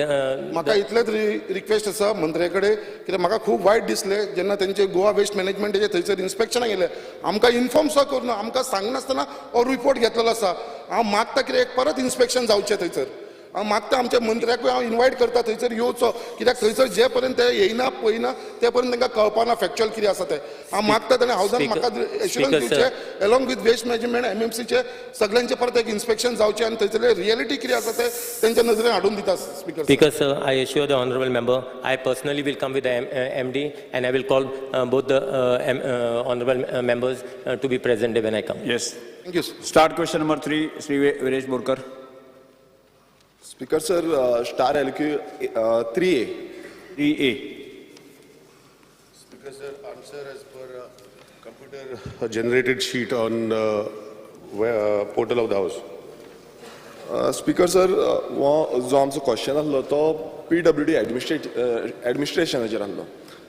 म्हाका इतलेंच request आसा मंत्र्या कडेन, कित्याक म्हाका खूब वायट दिसलें जेन्ना तेंचे गोवा वेस्ट मॅनेजमेंटाचे थंयसर इन्स्पेक्शनाक गेले, आमकां इन्फॉर्म सुद्दां करूना, आमकां सांगनासतना हो रिपोर्ट घेतलेलो आसा. हांव मागता कितें, एक परत इन्स्पेक्शन जावचें थंयसर. हांव मागता आमच्या मंत्र्याकूय हांव इनवायट करता थंयसर येवचो, कित्याक थंयसर जे पर्यंत ते येयना पळयना ते पर्यंत तांकां कळपाना फॅक्च्युअल कितें आसा तें. हांव मागता ताणें हावजान म्हाका एश्युरन्स दिवचें along with waste management एमएमसीचे सगळ्यांचे परत एक इन्स्पेक्शन जावचें आनी थंयसरलें रियलिटी कितें आसा तें तेंच्या नजरेन हाडून दिता speaker. Speaker sir, I assure the honorable member, I personally will come with the MD and I will call both the honorable members to be present when I come. Yes. Thank you, sir. Start question number 3, Shri Viresh Borkar. Speaker sir, star LQ 3A. 3A. Speaker sir, answer as per computer generated sheet on portal of the house. Speaker sir, हो जो आमचो question आसलो तो PWD एडमिनिस्ट्रेशनाचेर आसलो.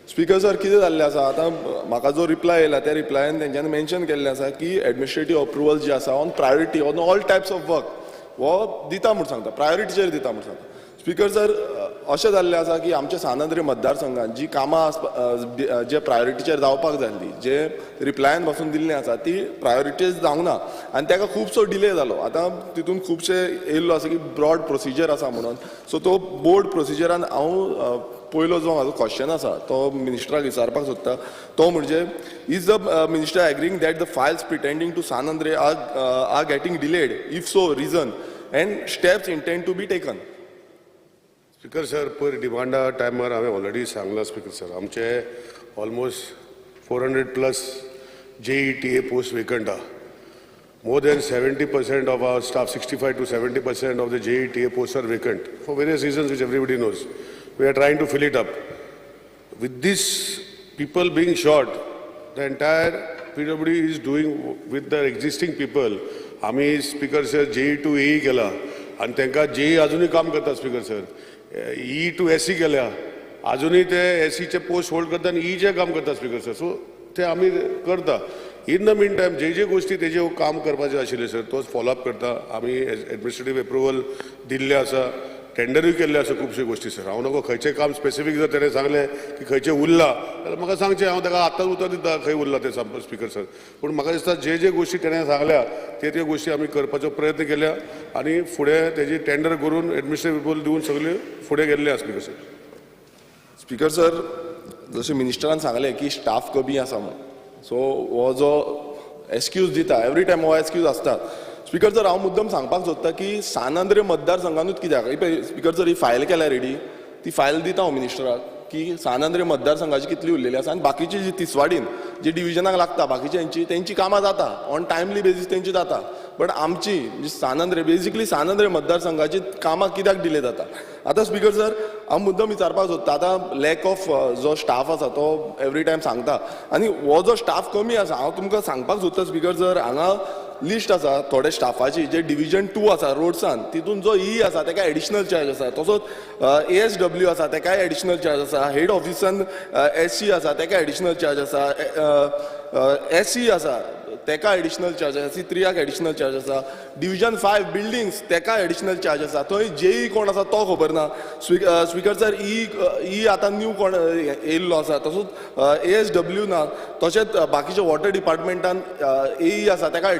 Speaker sir, कितें जाल्लें आसा, आतां म्हाका जो रिप्लाय येयला त्या रिप्लायान तेंच्यांनी मेन्शन केल्लें आसा की एडमिनिस्ट्रेटीव अप्रुवल जे आसा on priority on all types of work हो दिता म्हूण सांगता, प्रायोरिटीचेर दिता म्हूण सांगता. स्पीकर सर, अशें जाल्लें आसा की आमच्या सान आंद्रे मतदारसंघात जी कामां जे प्रायोरिटीचेर जावपाक जाय आसली, जे रिप्लायान पासून दिल्लें आसा ती प्रायोरिटीज जावंक ना आनी ताका खुबसो डिले जालो. आतां तितून खुबशे येयल्लो आसा की ब्रॉड प्रोसिजर आसा म्हणून, सो तो बोर्ड प्रोसिजरान हांव पयलो जो म्हाजो क्वेश्चन आसा तो मिनिस्टराक विचारपाक सोदता तो म्हणजे, is the minister agreeing that the files pertaining to San Andre are getting delayed? If so, reason and steps intend to be taken? Speaker sir, पयर डिमांडा टायमार हांवें ऑलरेडी सांगलां स्पीकर सर, आमचे almost 400 plus JE TA post vacant आहा. More than 70% of our staff, 65 to 70% of the JE TA posts are vacant for various reasons which everybody knows. We are trying to fill it up. With this people being short, the entire PWD is doing with the existing people. आमी speaker sir, JE to AE केला आनी तांकां JEE अजुनूय काम करता speaker sir. E to SE केल्या, अजुनूय ते एसीचे पोस्ट होल्ड करता आनी ईचे काम करता स्पीकर सर. सो ते आमी करता. इन the mean time जे जे गोश्टी तेजे काम करपाचे आशिल्ले सर, तोच फॉलोअप करता आमी. एडमिनिस्ट्रेटीव एप्रुवल दिल्ले आसा, टेंडरूय केल्ले आसा खुबश्यो गोश्टी सर. हांव नको खंयचें काम स्पेसिफीक जर तेणें सांगलें की खंयचें उरलां जाल्यार म्हाका सांगचें, हांव ताका आत्ताच उतर दिता खंय उरलां तें स्पीकर सर. पूण म्हाका दिसता जे जे गोश्टी तेणें सांगल्या ते ते गोश्टी आमी करपाचो प्रयत्न केल्या आनी फुडें तेजी टेंडर करून एडमिनिस्ट्रेटीव एप्रुवल दिवन सगळें फुडें गेल्लें आसा स्पीकर सर. स्पीकर सर, जशें मिनिस्टरान सांगलें की स्टाफ कमी आसा म्हणून, सो हो जो एक्सक्यूज दिता एवरी टायम हो एक्सक्यूज आसता. स्पीकर सर, हांव मुद्दम सांगपाक सोदता की सान आंद्रे मतदारसंघानूच कित्याक, ही पळय स्पीकर सर, ही फायल केल्या रेडी, ती फायल दिता हांव मिनिस्टराक की सान आंद्रे मतदारसंघाची कितली उरलेली आसा आनी बाकीची जी तिसवाडीन जी डिविजनाक लागता बाकीची हेंची तेंची कामां जाता ऑन टायमली बेजीस तेंची जाता, बट आमची म्हणजे सान आंद्रे, बेजिकली सान आंद्रे मतदारसंघाची कामां कित्याक डिले जाता? आतां स्पीकर सर, हांव मुद्दम विचारपाक सोदता, आतां लॅक ऑफ जो स्टाफ आसा तो एवरी टायम सांगता आनी हो जो स्टाफ कमी आसा, हांव तुमकां सांगपाक सोदता स्पीकर सर, हांगा लिस्ट आसा थोडे स्टाफाची जे डिविजन 2 आसा रोड्सान तितून जो ई आसा तेका एडिशनल चार्ज आसा, तसोच ASW आसा तेकाय एडिशनल चार्ज आसा, हेड ऑफिसान SC आसा तेका एडिशनल चार्ज आसा, SC आसा तेका एडिशनल चार्ज आसा, C3 additional charge आसा, डिविजन 5 बिल्डिंग्स तेका एडिशनल चार्ज आसा, थंय जेई कोण आसा तो खबर ना. स्पीकर सर ई आतां न्यू कोण येयल्लो आसा, तसोच ASW ना, तशेंच बाकीच्या वॉटर डिपार्टमेंटान AE आसा तेका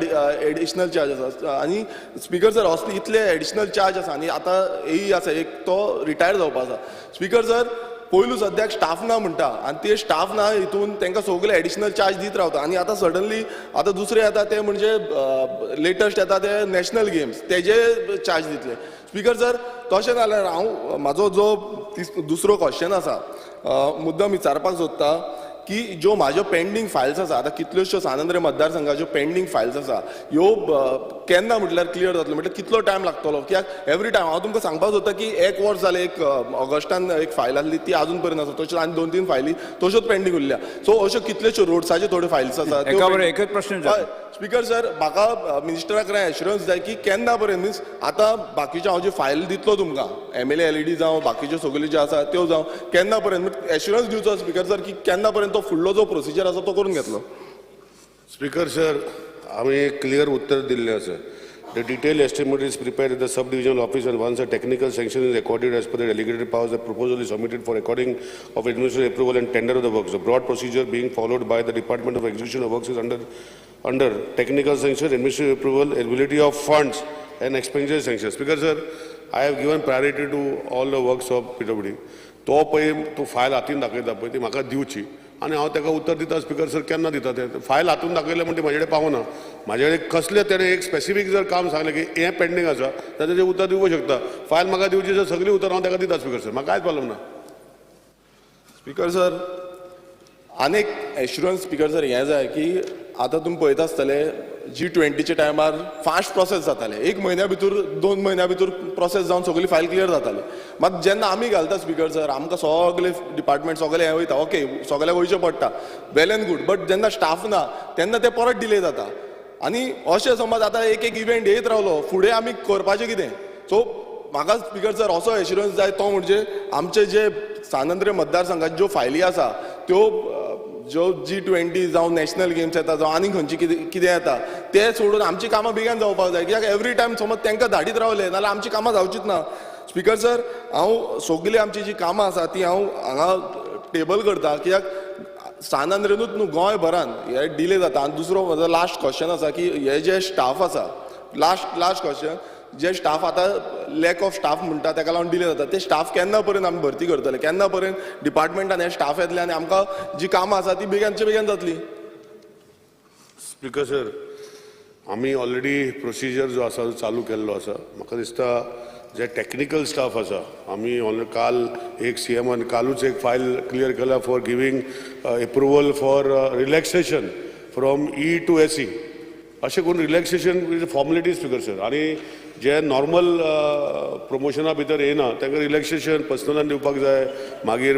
एडिशनल चार्ज आसा. आनी स्पीकर सर असले इतले एडिशनल चार्ज आसा आनी आतां AE आसा एक तो रिटायर जावपा आसा. स्पीकर सर पयलू सद्याक स्टाफ ना म्हणटा आनी ते स्टाफ ना हितून तांकां सगळे एडिशनल चार्ज दीत रावता. आनी आतां सडनली आतां दुसरे येता ते म्हणजे लेटस्ट येता ते नॅशनल गेम्स तेजे चार्ज दितले. स्पीकर सर तशें जाल्यार हांव म्हाजो जो दुसरो क्वेश्चन आसा मुद्दम विचारपाक सोदता की ज्यो म्हाज्यो पेंडींग फायल्स आसा आतां कितल्योश्यो सान आंद्रे मतदारसंघाच्यो पेंडींग फायल्स आसा ह्यो केन्ना म्हटल्यार क्लियर जातल्यो, म्हटल्यार कितलो टायम लागतलो? कित्याक एवरी टायम हांव तुमकां सांगपाक सोदता की एक वर्स जालें एक ऑगस्टान एक फायल आसली ती आजून पर्यंत आसा, तश्यो आनी 2-3 फायली तश्योच पेंडींग उरल्या. सो अश्यो कितल्योश्यो रोड्साच्यो थोड्यो फायल्स आसा. एकच प्रश्न. स्पीकर सर म्हाका मिनिस्टरा कडेन एश्युरन्स जाय की केन्ना पर्यंत मिन्स आतां बाकीच्यो हांव ज्यो फायल दितलो तुमकां MLA LED जावं बाकीच्यो सगल्यो ज्यो आसा त्यो जावं केन्ना पर्यंत एश्युरन्स दिवचो स्पीकर सर की केन्ना पर्यंत तो फुडलो जो प्रोसिजर आसा तो करून घेतलो. स्पीकर सर आमी क्लियर उत्तर दिल्लें आसा. The detailed estimate is prepared at the sub-divisional office and once a technical sanction is recorded as per the delegated powers, the proposal is submitted for recording of administrative approval and tender of the works. The broad procedure being followed by the Department of Execution of Works is under technical sanction, administrative approval, availability of funds and expenditure sanction. Speaker sir, I have given priority to all the works of PWD. तो पळय तूं file हातीन दाखयता पळय ती म्हाका दिवची आनी हांव ताका उत्तर दिता. स्पीकर सर केन्ना दिता तें फायल हातून दाखयलें म्हणटी म्हाजे कडेन पावना. म्हाजे कडेन कसलें तेणें एक स्पेसिफीक जर काम सांगलें की हें पेंडींग आसा जाल्यार तेजें उत्तर दिवपाक शकता. फायल म्हाका दिवची जर सगळीं उतरां हांव ताका दिता. स्पीकर सर म्हाका कांयच प्रॉब्लम ना. स्पीकर सर आनीक एश्युरन्स स्पीकर सर हें जाय की आतां तुमी पळयता आसतले G20 टायमार फास्ट प्रोसेस जाताले, एक म्हयन्या भितर 2 म्हयन्या भितर प्रोसेस जावन सगळी फायल क्लियर जाताली. मात जेन्ना आमी घालता स्पीकर सर आमकां सगळे डिपार्टमेंट सगळे हें वयता, ओके सगळ्याक वयचें पडटा, वेल एंड गूड, बट जेन्ना स्टाफ ना तेन्ना ते परत डिले जाता. आनी अशें समज आतां एक एक इव्हेंट येयत रावलो फुडें आमी करपाचें कितें? सो म्हाका स्पीकर सर असो एश्युरन्स जाय तो म्हणजे आमचे जे सान आंद्रे मतदारसंघाच्यो ज्यो फायली आसा त्यो ज्यो G20 जावं नॅशनल गेम्स येता जावं आनी खंयची कितें येता ते सोडून आमची कामां बेगीन जावपाक जाय. कित्याक एवरी टायम समज तांकां धाडीत रावले नाजाल्यार आमची कामां जावचीच ना. स्पीकर सर हांव सगळीं आमची जी कामां आसा ती हांव हांगा टेबल करता कित्याक सान आंद्रेनूच न्हू गोंयभरान हे डिले जाता. आनी दुसरो म्हजो लास्ट क्वेश्चन आसा की हे जे स्टाफ आसा लास्ट क्वेश्चन जे स्टाफ आतां लॅक ऑफ स्टाफ म्हणटा ताका लागून डिले जाता ते स्टाफ केन्ना पर्यंत आमी भरती करतले, केन्ना पर्यंत डिपार्टमेंटान हे स्टाफ येतले आनी आमकां जी कामां आसा ती बेगीनच्या बेगीन जातली? स्पीकर सर आमी ऑलरेडी प्रोसिजर जो आसा चालू केल्लो आसा. म्हाका दिसता जे टॅक्निकल स्टाफ आसा आमी काल एक CM कालूच एक फायल क्लियर केला for giving approval for relaxation from E to SE. अशें करून रिलॅक्सेशन फॉर्मेलिटीज स्पीकर सर. आनी जे नॉर्मल प्रमोशना भितर येना तांकां रिलॅक्सेशन पर्सनलान दिवपाक जाय, मागीर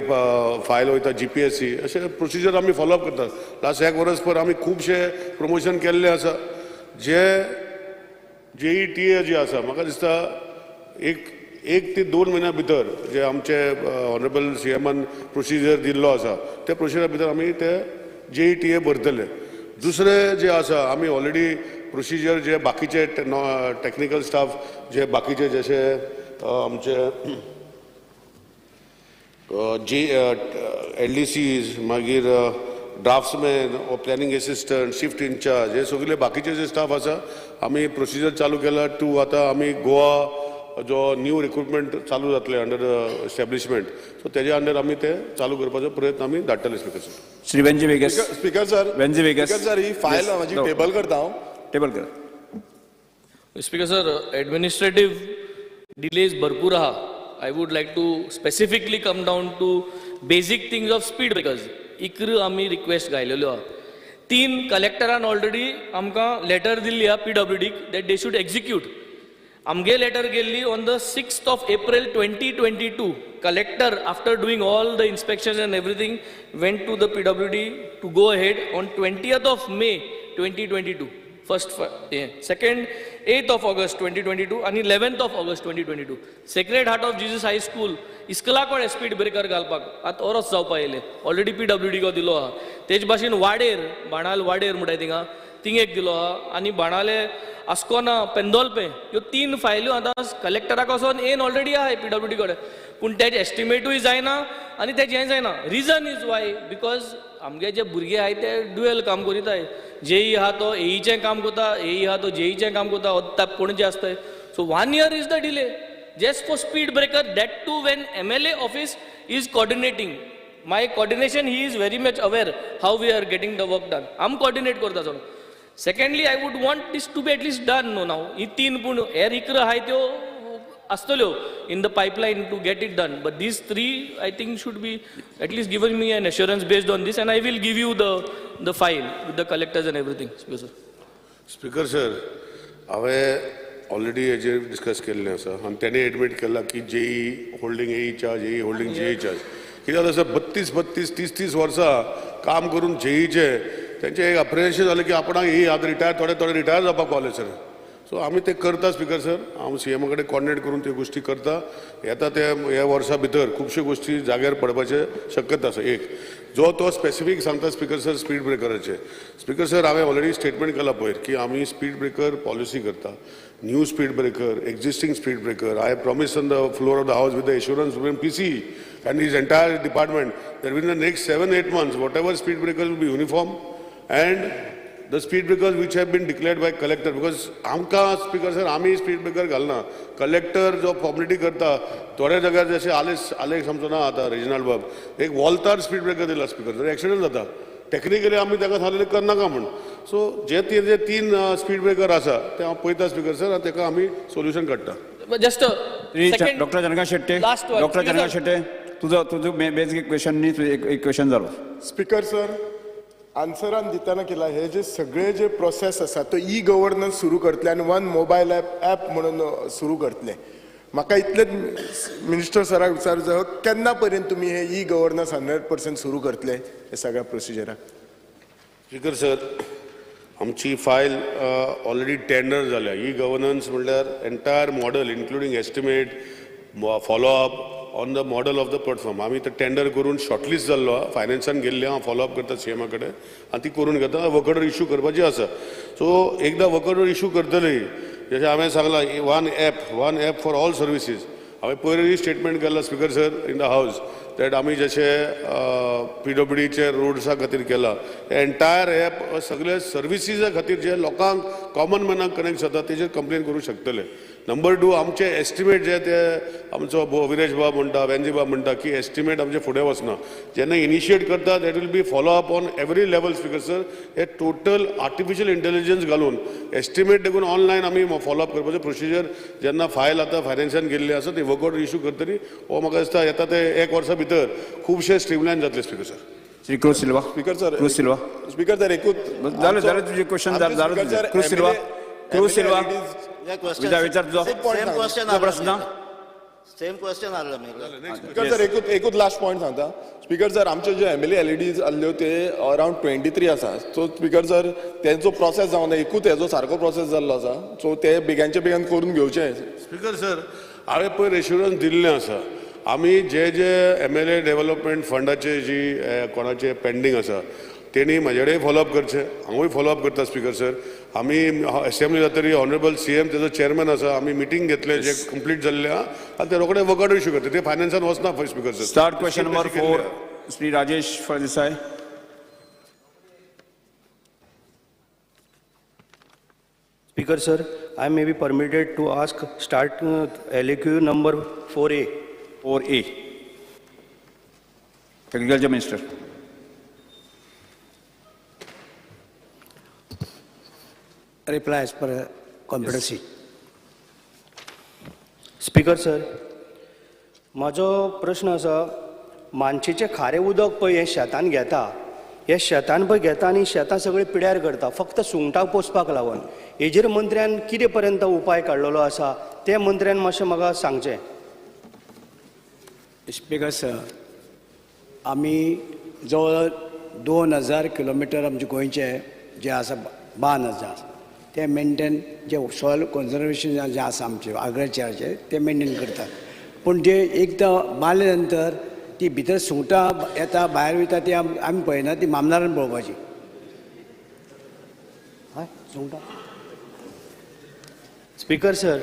फायल वयता GPSC, अशें प्रोसिजर आमी फॉलोअप करतात. लास्ट एक वर्स पर आमी खुबशे प्रमोशन केल्ले आसा. जे JETA जे आसा म्हाका दिसता एक ते 2 म्हयन्या भितर जे आमचे ऑनरेबल CM procedure दिल्लो आसा त्या प्रोसिजरा भितर आमी ते JETA भरतले. दुसरें जे आसा आमी ऑलरेडी प्रोसिजर जे बाकीचे टॅक्निकल स्टाफ जे बाकीचे जशे आमचे जे LDCs मागीर draftsman planning assistant shift incharge हे सगळे बाकीचे जे स्टाफ आसा आमी प्रोसिजर चालू केला टू आतां आमी गोवा जो न्यू रिक्रुटमेंट चालू जातले अंडर एस्टॅब्लिशमेंट सो तेजे अंडर आमी ते चालू करपाचो प्रयत्न आमी धाडटले. Speaker sir. Shri Venzy Viegas. Speaker sir Venzy Viegas. Speaker sir ही फायल म्हाजी टेबल करता हांव. टेबल कर. स्पीकर सर एडमिनिस्ट्रेटीव डिलेज भरपूर आहा. I would like to specifically come down to basic things of speed breakers. 11 आमी request घायलेल्यो आहा. 3 कलेक्टरान already आमकां letter दिल्ली आहा PWDक that they should execute. आमगे लेटर गेल्ली on the 6th of April 2022. Collector after doing all the inspections and everything went to the PWD to go ahead on 20th of May 2022. First हें, second 8th of August 2022 आनी 11th of August 2022. Sacred Heart of Jesus High School इस्कला कडेन speed breaker घालपाक आतां ओरोस जावपा येयलें, already PWD को दिलो आहा. तेज भाशेन वाडेर, बाणाल वाडेर म्हणटाय थिंगा, थिंग एक दिलो आहा. आनी बाणाले आस्कोना पेंदोलपे ह्यो 3 फायल्यो आतां कलेक्टराक वचोन येन ऑलरेडी आहाय PWD कडेन, पूण तेजें एस्टिमेटूय जायना आनी तेजें हें जायना. रिजन is why because आमगे जे भुरगे आहाय ते डुएल काम करीताय, जेई आहा तो एईचें काम करता, एई आहा तो जेईचें काम करता, ओत्ता पणजे आसताय. So 1 year is the delay just for speed breaker, that too when MLA office is coordinating. My coordination, he is very much aware how we are getting the work done. आम coordinate करता सगळो. Secondly, I would want this to be at least done no now. ही 3 पूण हेर 11 आहाय त्यो आसतल्यो in the pipeline to get it done, but these 3 I think should be at least given me an assurance based on this, and I will give you the file with the collectors and everything. Speaker sir. Speaker sir, हांवें already हेजेर discuss केल्लें आसा आनी तेणें admit केलां की JEE holding AE charge, AE holding JE charge. कितें जालें सर, 32 32 30 30 वर्सां काम करून जेईचें तेंचें एक अप्रिसिएशन जालें की आपणाक एई आतां रिटायर, थोडे थोडे रिटायर जावपाक पावले सर. सो आमी ते करता स्पीकर सर, हांव सीएमा कडेन कॉर्डिनेट करून त्यो गोश्टी करता. येता ते ह्या वर्सा भितर खुबश्यो गोश्टी जाग्यार पडपाचे शक्यता आसा. एक जो तो स्पेसिफीक सांगता स्पीकर सर स्पीड ब्रेकराचे. स्पीकर सर, हांवें ऑलरेडी स्टेटमेंट केला पयर की आमी स्पीड ब्रेकर पॉलिसी करता, new speed breaker, existing speed breaker. I have promise on the floor of the house with the assurance from PC and his entire department that within the next 7-8 months whatever speed breakers will be uniform and the speed breakers which have been declared by collector, because आमकां speaker sir आमी speed breaker घालना, collector जो formality करता थोड्या जाग्यार जशें Alex आमचो ना आतां रेजिनाल्ड बाब एक वॉल्तार स्पीड ब्रेकर दिला स्पीकर सर, एक्सिडंट जाता, टेक्निकली आमी ताका सांगलें करनाका म्हूण. सो जे ते 3 स्पीड ब्रेकर आसा ते हांव पळयता स्पीकर सर आनी ताका आमी सोल्युशन काडटा. Just doctor Janaka Shetty, doctor Janaka Shetty, तुजो तुजो बेसिक क्वेश्चन न्ही, एक क्वेश्चन जालो. स्पीकर सर, आन्सरान दितना केला हे जे सगळे जे प्रोसेस आसा तो ई गव्हर्नन्स सुरू करतले आनी वन मोबायल ॲप म्हणून सुरू करतले. म्हाका इतलेंच मिनिस्टर सराक विचारूं जाय, केन्ना पर्यंत तुमी हे ई गव्हर्नन्स 100% सुरू करतले हे सगळ्या प्रोसिजराक? स्पीकर सर, आमची फायल ऑलरेडी टेंडर जाल्या. ई गव्हर्नन्स म्हणल्यार entire model including estimate, follow up on the model of the platform. आमी ते टेंडर करून शॉर्टलिस्ट जाल्लो आहा, फायनान्सान गेल्ले हांव फॉलोअप करता सीएमा कडेन आनी ती करून घेता. वर्क ऑर्डर इशू करपाची आसा. सो एकदां वर्क ऑर्डर इशू करतली, जशें हांवें सांगलां one app for all services. हांवें पयरूय स्टेटमेंट केलां speaker sir in the house that आमी जशें PWDचे रोड्सा खातीर केलां, एंटायर एप सगळे सर्विसीजा खातीर जे लोकांक कॉमन मॅनाक कनेक्ट जाता तेजेर कंप्लेन करूं शकतले. नंबर 2, आमचे एस्टिमेट जे ते आमचो विरेश बाब म्हणटा, वेंजी बाब म्हणटा की एस्टिमेट आमचे फुडें वचना, जेन्ना इनिशिएट करता that will be follow up on every level. Speaker sir, hey total artificial intelligence घालून एस्टिमेट देखून ऑनलायन आमी फॉलोअप करपाचें प्रोसिजर जेन्ना फायल आतां फायनान्सान गेल्ली आसा ती वर्क ऑर्डर इशू करतली. हो म्हाका दिसता येता ते 1 वर्सा भितर खुबशे स्ट्रीमलायन जातले speaker sir. Shri Cruz Silva. Speaker sir, Cruz Silva. Speaker sir, एकूच जालें जालें तुजें क्वेश्चन जालें तुजें. क्रूज सिल्वा, क्रूज सिल्वा, विचार तुजो प्रश्न. सेम क्वेश्चन आसलो. स्पीकर सर, एकूच लास्ट पॉयंट सांगता. स्पीकर सर, आमचे जे MLA LEDs आसल्यो ते अरावंड 23 आसा. सो स्पीकर सर, तेंचो प्रोसेस जावना, एकूच हेजो सारको प्रोसेस जाल्लो आसा. सो ते बेगानचे बेगान करून घेवचे. स्पीकर सर, हांवें पयर एश्युरन्स दिल्लें आसा, आमी जे जे MLA development फंडाचे जी कोणाचे पेंडींग आसा तेणी म्हजे कडेन फॉलोअप करचें, हांवूय फॉलोअप करता स्पीकर सर. आमी एसेंब्ली जातरी ऑनरेबल CM तेजो चेअरमॅन आसा, आमी मिटींग घेतले जे कंप्लीट जाल्ले आहा आनी ते रोखडे वर्क ऑर्डर इशू करता, ते फायनान्सान वचना speaker sir. Start question number 4, Shri Rajesh Phaldesai. Speaker sir, I may be permitted to ask start LAQ number 4A. 4A. Agriculture Minister. Reply as per computer sheet. Speaker sir, म्हाजो प्रश्न आसा, मानशेचें खारें उदक पळय हें शेतान घेता, हे शेतान पळय घेता आनी शेतां सगळीं पिड्यार करता फक्त सुंगटां पोसपाक लागून. हेजेर मंत्र्यान कितें पर्यंत उपाय काडलेलो आसा तें मंत्र्यान मातशें म्हाका सांगचें. स्पीकर सर, आमी जवळ 2000 किलोमिटर आमचे गोंयचे जे आसा बांद आसा ते मेंटेन जे सॉयल कॉन्जर्वेशन जें आसा आमचें एग्रीकल्चराचें तें मेंटेन करतात. पूण जे एकदां बांदले नंतर ती भितर सुंगटां येता भायर वयता ती आमी पळयना, ती मामदारान पळोवपाची. हय सुंगटां. स्पीकर सर,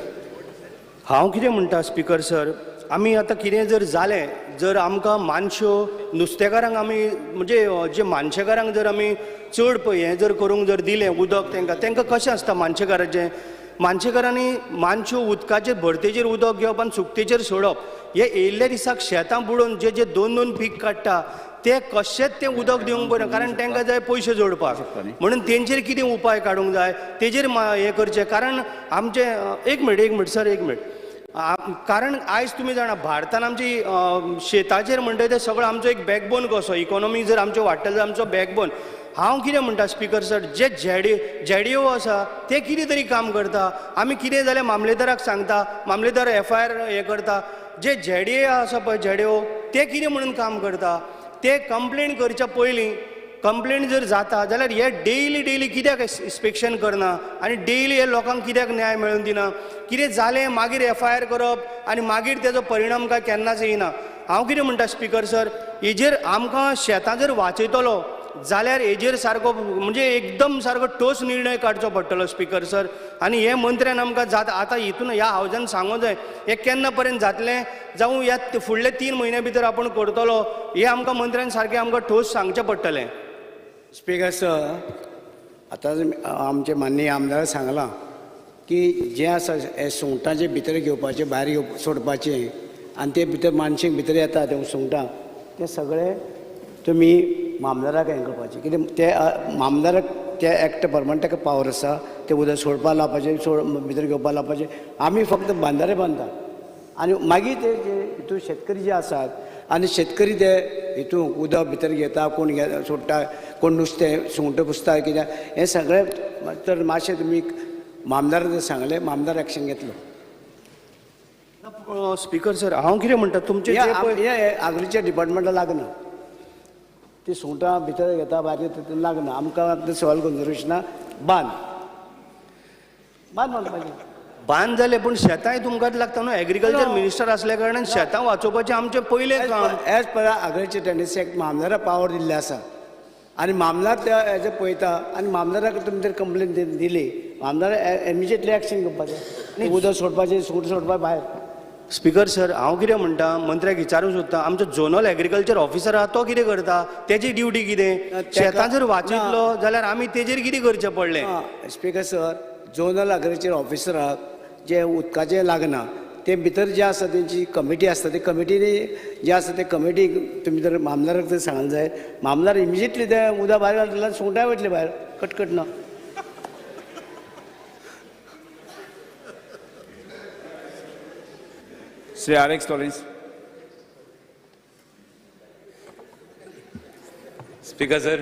हांव कितें म्हणटा स्पीकर सर, आमी आतां कितें जर जालें, जर आमकां मानश्यो नुस्तेकारांक आमी म्हणजे जे मानशेकारांक जर आमी चड पळय हें जर करूंक जर दिलें उदक तांकां, तांकां कशें आसता मानशेकाराचें, मानशेकारांनी मानश्यो उदकाचेर भरतेचेर उदक घेवप आनी सुकतेचेर सोडप. हे येयल्ल्या दिसाक शेतां बुडोवन जे जे दोन दोन पीक काडटा ते कशेंच तें उदक दिवंक बरें, कारण तांकां जाय पयशे जोडपाक. म्हणून तेंचेर कितें उपाय काडूंक जाय तेजेर हें करचें. कारण आमचें एक मिनट सर, एक मिनट. कारण आयज तुमी जाणा भारतान आमची शेताचेर म्हणटा ते सगळो आमचो एक बॅकबोन कसो, इकॉनॉमी जर आमच्यो वाडटले जाल्यार आमचो बॅकबोन. हांव कितें म्हणटा स्पीकर सर, जे जेडीओ आसा ते कितें तरी काम करता, आमी कितें जाल्यार मामलेदाराक सांगता, मामलेदार एफआयआर हें करता. जे जेडीए आसा पळय जेडीओ ते कितें म्हणून काम करता, ते कंप्लेन करच्या पयलीं कंप्लेन जर जाता जाल्यार हे डेली डेली कित्याक इन्स्पेक्शन करना आनी डेली हे लोकांक कित्याक न्याय मेळून दिना. कितें जालें मागीर एफआयआर करप आनी मागीर तेजो परिणाम काय केन्नाच येयना. हांव कितें म्हणटा स्पीकर सर, हेजेर आमकां शेतां जर वाचयतलो जाल्यार हेजेर सारको म्हणजे एकदम सारको ठोस निर्णय काडचो पडटलो स्पीकर सर. आनी हे मंत्र्यान आमकां जाता आतां हितून ह्या हावजान सांगूंक जाय हें केन्ना पर्यंत जातलें, जावं ह्या फुडले 3 म्हयन्या भितर आपूण करतलो, हें आमकां मंत्र्यान सारकें आमकां ठोस सांगचें पडटलें. स्पीकर सर, आतां आमचे माननीय आमदारान सांगलां की जें आसा हे सुंगटां भितर घेवपाचें भायर घेवप सोडपाचें आनी ते भितर मानशेक भितर येता ते सुंगटां ते सगळे तुमी मामदाराक हें करपाचें. कितें ते मामदाराक त्या एक्ट प्रमाण ताका पावर आसा ते उदक सोडपाक लावपाचें, भितर घेवपाक लावपाचें. आमी फक्त बांदारे बांदता आनी मागीर ते जे हितून शेतकरी जे आसात आनी शेतकरी ते हितून उदक भितर घेता, कोण सोडटा, कोण नुस्तें सुंगटां पुसता कितें हें सगळें. तर मातशें तुमी मामदाराक सांगलें, मामदार एक्शन घेतलो. स्पीकर सर, हांव कितें म्हणटा तुमचें एग्रीकल्चर डिपार्टमेंटाक लागना ती सुंगटां भितर घेता भायर घेता ते लागना आमकां. आतां सॉयल कन्जर्वेशना बांद बांद बांदपाचें बांद जालें, पूण शेतांय तुमकांच लागता न्हू. एग्रीकल्चर मिनिस्टर आसल्या कारणान शेतां वाचोवपाचें आमचें पयलें काम. As per agriculture tendency act मामदाराक पावर दिल्लें आसा आनी मामदार त्या एज पळयता आनी मामदाराक तुमी जर कंप्लेन दिली मामदार इमिजिएटली एक्शन घेवपाचें, उदक सोडपाचें, सुंगटां सोडपा भायर. स्पीकर सर, हांव कितें म्हणटा मंत्र्याक विचारूंक सोदता, आमचो झोनल एग्रीकल्चर ऑफिसर आहा तो कितें करता, तेजी ड्युटी कितें? शेतां जर वाचयतलो जाल्यार आमी तेजेर कितें करचें पडलें? स्पीकर सर, झोनल एग्रीकल्चर ऑफिसराक जे उदकाचें लागना ते भितर जे आसा तेंची कमिटी आसता, ते कमिटीनी जे आसा ते कमिटीक तुमी जर मामदाराक जर सांगलें जायत, मामदार इमिजिएटली ते उदक भायर घालतले, सुंगटां वयतले भायर कटकट ना. Shri Alex Lawrence. Speaker sir,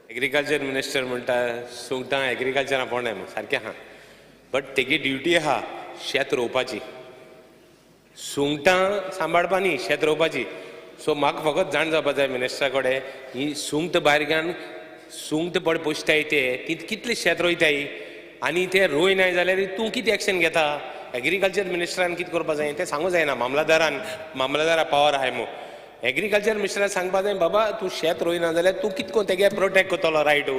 agriculture minister म्हणटा सुंगटां एग्रीकल्चरा पोंडे सारकें आहा, बट तेगी ड्युटी आहा शेत रोवपाची, सुंगटां सांबाळपा न्ही, शेत रोवपाची. सो म्हाका फकत जाण जावपा जाय मिनिस्टरा कडेन, ही सुंगट भायर घेवन सुंगट पड पोसताय ते ती कितले शेत रोयताय आनी ते रोयनाय जाल्यार तूं कितें एक्शन घेता? एग्रीकल्चर मिनिस्टरान कितें करपा जाय तें सांगूं जायना. मामलादारान, मामलादारा पावर आहाय मू. एग्रीकल्चर मिनिस्टरान सांगपा जाय, बाबा तूं शेत रोयना जाल्यार तूं कितें करून तेगे प्रोटेक्ट करतलो रायट?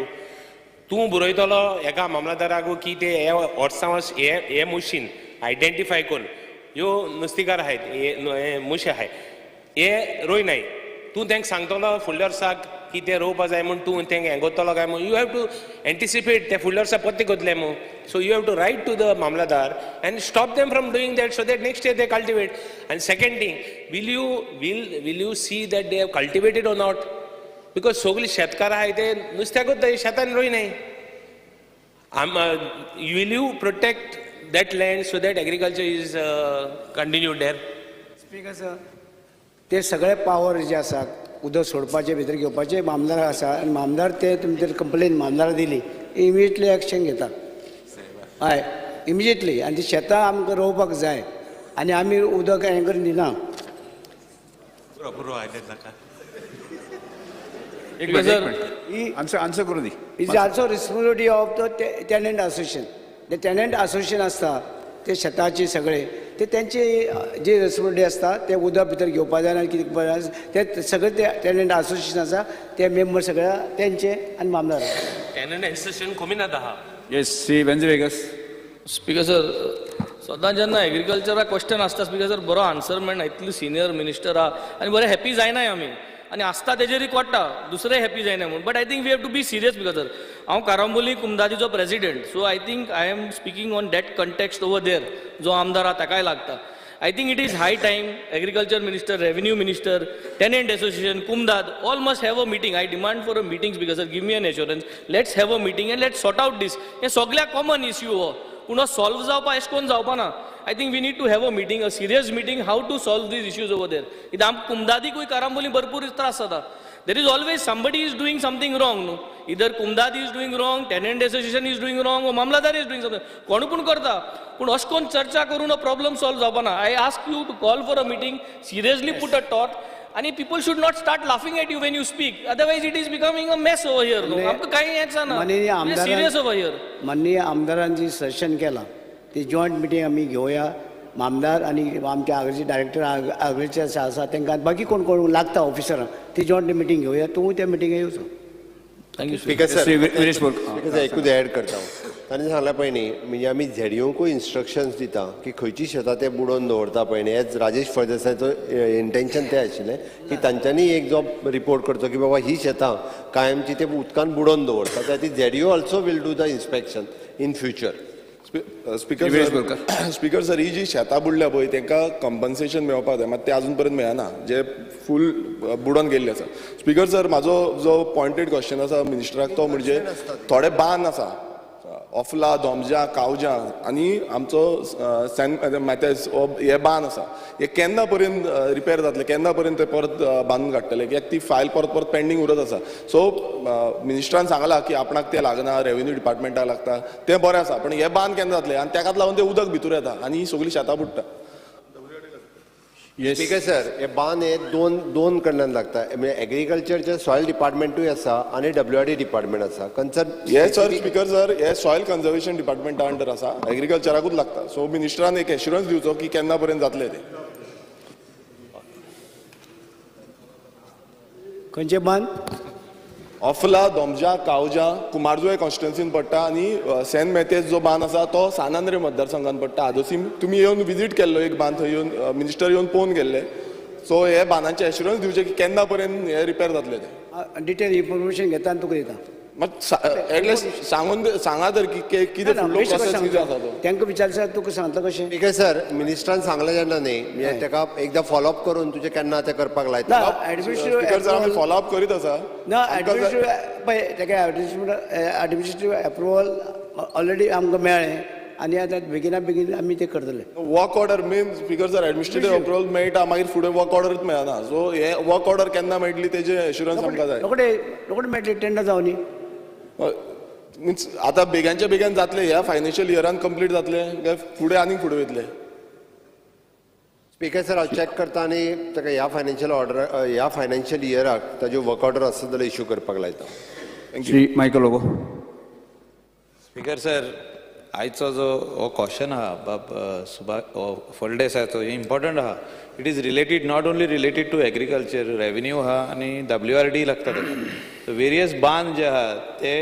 तूं बरयतलो एका मामलादाराक की ते हे वर्सां वर्स हे हे मशीन आयडेंटिफाय करून ह्यो नुस्तेकार आहाय, हे मुशे आहाय, हे रोयनाय, तूं तांकां सांगतलो फुडल्या वर्साक की ते रोवपा जाय म्हूण, तूं तांकां हें करतलो काय म्हूण. You have to anticipate ते फुडल्या वर्सा परते करतले म्हूण. So you have to write to the mamlatdar and stop them from doing that so that next year they cultivate. आनी second thing, will you see that they have cultivated or not? Because सगळीं शेतकारां आहाय ते नुस्त्याकूच शेतान रोयनाय. Will you protect that land so that agriculture is continued there? Speaker sir, ते सगळे power जे आसात उदक सोडपाचे भितर घेवपाचे मामदार आसा आनी मामदार ते तुमी जर कंप्लेन मामदाराक दिली इमिजिएटली एक्शन घेता. हय, इमिजिएटली. आनी ती शेतां आमकां रोवपाक जाय आनी आमी उदक हें करून दिना. एक मिनिट, आन्सर आन्सर करूं दी. Is also responsibility of the tenant association. The tenant association आसता ते शेताचे सगळे ते त्यांचे जे रिस्पॉन्सिबिलिटी आसता ते उदक भितर घेवपा जाय आनी कितें करपा ते सगळे ते टेनंट असोसिएशन आसा ते मेंबर सगळे तेंचे आनी मामदार. टेनंट असोसिएशन कमी ना आहा. Yes, Shri Venzy Viegas. Speaker sir, सदां जेन्ना एग्रीकल्चराक क्वेश्चन आसता स्पीकर सर बरो आन्सर मेळना. इतलो सिनियर मिनिस्टर आहा आनी बरें हॅपी जायनाय आमी आनी आसता तेजेरय कोट्टा दुसरे हॅपी जायना म्हूण. But I think we have to be serious because sir हांव कारांबोली कुमदादीचो president, so I think I am speaking on that context over there. जो आमदार आहा ताकाय लागता. I think it is high time agriculture minister, revenue minister, tenant association, Comunidade all must have a meeting. I demand for a meeting because sir give me an assurance. Let's have a meeting and let's sort out this. हें सगळ्या common issue हो, पूण हो solve जावपा अशें करून जावपा ना. I think we need to have a meeting, a serious meeting, how to solve these issues over there. कित्याक आमकां कुमदादीकूय कारांबोली भरपूर त्रास जाता. There is always somebody is doing something wrong न्हू. Either Comunidade is doing wrong, tenant association is doing wrong, वो मामलादार is doing something. कोण पूण करता, पूण अशें करून चर्चा करून हो प्रॉब्लम सॉल्व जावपा ना. I ask you to call for a meeting, seriously put a thought. आनी people should not start laughing at you when you speak, otherwise it is becoming a mess over here न्हू. आमकां कांय हेंच जायना, serious over here. माननीय आमदारान जी suggestion केलां ती जॉयंट मिटींग आमी घेवया. आमदार आनी आमचे आगरीचे डायरेक्टर आगरीचे आसा तांकां बाकी कोण कोण लागता ऑफिसरांक ती जॉयंट मिटींग घेवया. तूं त्या मिटिंगेक येवचो. Thank you speaker sir. Speaker sir एकूच एड करता हांव. ताणें सांगलां पळय न्ही, म्हणजे आमी झेडयोकूय इन्स्ट्रक्शन्स दिता की खंयची शेतां ते बुडोवन दवरता पळय न्ही. एज राजेश फळदेसायाचो इंटेन्शन तें आशिल्लें की तांच्यांनी एक जो रिपोर्ट करचो की बाबा ही शेतां कायमची ते उदकान बुडोवन दवरता. त्या खातीर ZDO also will do the inspection in future. Speaker sir, speaker sir, ही जी शेतां बुडल्या पळय तांकां कंपन्सेशन मेळपाक जाय, मात तें आजून पर्यंत मेळना, जे फूल बुडोवन गेल्ले आसा. स्पीकर सर, म्हाजो जो पॉयंटेड क्वेश्चन आसा मिनिस्टराक तो म्हणजे थोडे बांद आसा ऑफला, दोमजा, कावजा आनी आमचो सॅन मॅथेस हे बांद आसा, हे केन्ना पर्यंत रिपेर जातले, केन्ना पर्यंत ते परत बांदून काडटले? कित्याक ती फायल परत परत पेंडींग उरत आसा. सो मिनिस्टरान सांगलां की आपणाक तें लागना, रेवेन्यू डिपार्टमेंटाक लागता, तें बरें आसा, पण हे बांद केन्ना जातले? आनी ताकाच लागून तें उदक भितर येता आनी ही सगळीं शेतां बुडटा. स्पीकर सर, हे बांद हे दोन दोन कडल्यान लागता, म्हणजे एग्रीकल्चरचे सॉयल डिपार्टमेंटूय आसा आनी डब्ल्यू आर डी डिपार्टमेंट आसा कन्सर्न. हे सर, स्पीकर सर, हे सॉयल कन्जर्वेशन डिपार्टमेंटा अंडर आसा, एग्रीकल्चराकूच लागता. सो मिनिस्टरान एक एश्युरन्स दिवचो की केन्ना पर्यंत जातले ते. खंयचे बांद? ऑफला, दोमजा, कावजा कुमारजुळे कॉन्स्टिट्युन्सीन पडटा आनी सेंट मेथेज जो बांद आसा तो सान आंद्रे मतदारसंघान पडटा. आदोसीम तुमी येवन विजीट केल्लो एक बांद, थंय येवन मिनिस्टर येवन पळोवन गेल्ले. सो हे बांदांचे एश्युरन्स दिवचे की केन्ना पर्यंत हे रिपेर जातले ते. डिटेल इन्फॉर्मेशन घेता आनी तुका दिता. मात एटलिस्ट सांगून सांगा तर की कितें फुडलो प्रोसेस कितें आसा तो. तांकां विचारता तुका सांगतलो कशें. स्पीकर सर, मिनिस्टरान सांगलें जेन्ना न्ही, म्हणजे ताका एकदां फॉलोअप करून तुजें केन्ना तें करपाक लायता. स्पीकर सर, आमी फॉलोअप करीत आसा. ना, एडमिनिस्ट्रेटिव्ह पळय ताका एडमिनिस्ट्रेटिव्ह एप्रुवल ऑलरेडी आमकां मेळ्ळें आनी आतां बेगिना बेगीन आमी तें करतले. Work order main speaker sir, administrative approval मेळटा, मागीर फुडें वर्क ऑर्डरूच मेळना. सो हे वर्क ऑर्डर केन्ना मेळटली तेजें एश्युरन्स आमकां जाय. रोखडे रोखडे मेळटले, टेंडर जावनी. मिन्स आतां बेगानच्या बेगान जातले, ह्या फायनान्शियल इयरान कंप्लीट जातले काय फुडें आनीक फुडें वयतले? स्पीकर सर, हांव चॅक करता आनी ताका ह्या फायनान्शियल ऑर्डर ह्या फायनान्शियल इयराक ताज्यो वर्क ऑर्डर आसत जाल्यार इश्यू करपाक लायता. Shri Michael Lobo. Speaker sir, आयचो जो हो क्वेश्चन आहा बाब सुभाष फळदेसायाचो, हे इम्पॉर्टंट आहा. It is related not only related to agriculture, revenue आहा आनी डब्ल्यू आर डी लागता ताका. वेरियस बांद जे आहा ते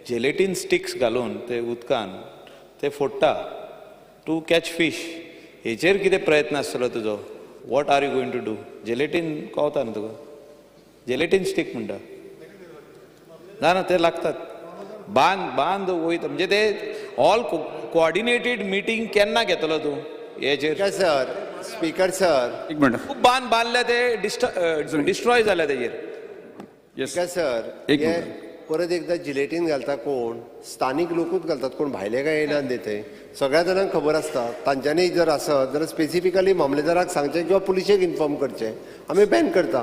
जेलेटीन स्टिक्स घालून ते उदकान ते फोडटा टू कॅच फीश. हेचेर कितें प्रयत्न आसतलो तुजो? What are you going to do? Gelatin कळता न्हू तुका? जेलेटीन स्टीक म्हणटा. ना ना, ते लागतात बांद बांद वयता म्हणजे ते ऑल कोऑर्डिनेटेड मिटींग केन्ना घेतलो तूं हेचेर? सर, स्पीकर सर, एक मिनट. खूब बांद बांदले ते डिस्ट्रॉय जाले तेजेर. स्पीकर सर, हे परत एकदां जिलेटीन घालता कोण? स्थानीक लोकूच घालतात, कोण भायले काय येयना न्ही थंय. सगळ्या जाणांक खबर आसता. तांच्यांनी जर आसत जाल्यार स्पेसिफिकली मामलेदाराक सांगचें किंवा पुलिशेक इन्फॉर्म करचें, आमी बॅन करता.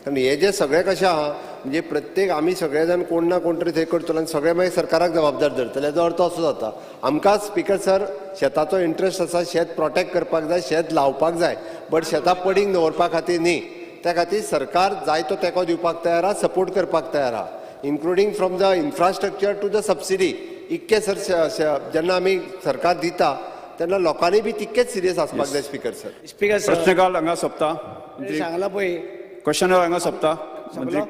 कारण हे जे सगळे कशें आहा म्हणजे प्रत्येक आमी सगळे जाण कोण ना कोण तरी थंय करतलो आनी सगळे मागीर सरकाराक जबाबदार धरतले, हेजो अर्थ असो जाता. आमकां स्पीकर सर शेताचो इंट्रस्ट आसा, शेत प्रोटेक्ट करपाक जाय, शेत लावपाक जाय, बट शेतां पडींग दवरपा खातीर न्ही. त्या खातीर सरकार जायतो तेंको दिवपाक तयार आहा, सपोर्ट करपाक तयार आहा, including from the infrastructure to the subsidy. इतके सर जेन्ना आमी सरकार दिता तेन्ना लोकांनी बी तितकेच सिरियस आसपाक जाय स्पीकर सर. स्पीकर सर, प्रश्नकाल हांगा सोंपता. सांगला पळय क्वेश्चन हांगा सोंपता. मंत्री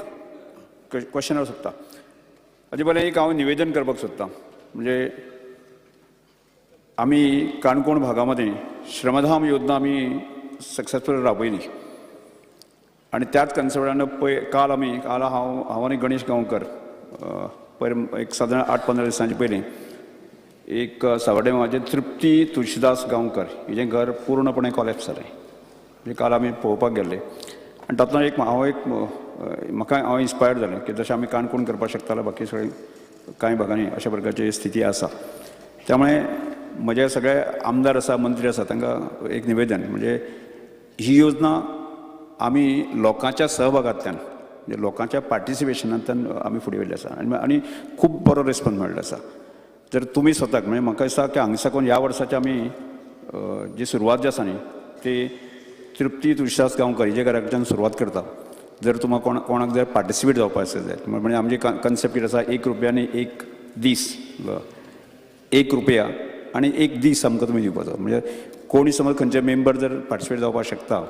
क्वेश्चन सोंपता. हाजे पयलीं एक हांव निवेदन करपाक सोदतां. म्हणजे आमी काणकोण भागामध्ये श्रमधाम योजना आमी सक्सेसफूल राबयली आनी त्याच कन्सेप्टान पळय काल आमी काल हांव आनी गणेश गांवकर पयर एक सादारण 8-15 दिसांचे पयलीं एक सावड्डे म्हाजें तृप्ती तुळशीदास गांवकर हिजें घर पूर्णपणे कॉलेप्स जालें. म्हणजे काल आमी पळोवपाक गेल्ले आनी तातूंत एक हांव एक म्हाका हांव इन्स्पायर्ड जालें की जशें आमी काणकोण करपाक शकताले बाकी सगळे कांय भागांनी अशा प्रकारची स्थिती आसा. त्यामुळे म्हजे सगळे आमदार आसा, मंत्री आसा, तांकां एक निवेदन म्हणजे ही योजना आमी लोकांच्या सहभागांतल्यान म्हणजे लोकांच्या पार्टिसिपेशनांतल्यान आमी फुडें व्हेल्ली आसा आनी आनी खूब बरो रिस्पॉन्स मेळ्ळो आसा. जर तुमी स्वताक म्हणजे म्हाका दिसता की हांगा साकून ह्या वर्साची आमी जी सुरवात जी आसा न्ही ती तृप्ती तुळशीदास गांवकर हिजे घरा कडच्यान सुरवात करता. जर तुमकां कोणाक जर पार्टिसिपेट जावपाक आसत जायत म्हणजे आमची कन्सेप्ट कितें आसा, 1 रुपया आनी 1 दीस, 1 रुपया आनी 1 दीस आमकां तुमी दिवपाचो. म्हणजे कोणी समज खंयचे मेंबर जर पार्टिसिपेट जावपाक शकता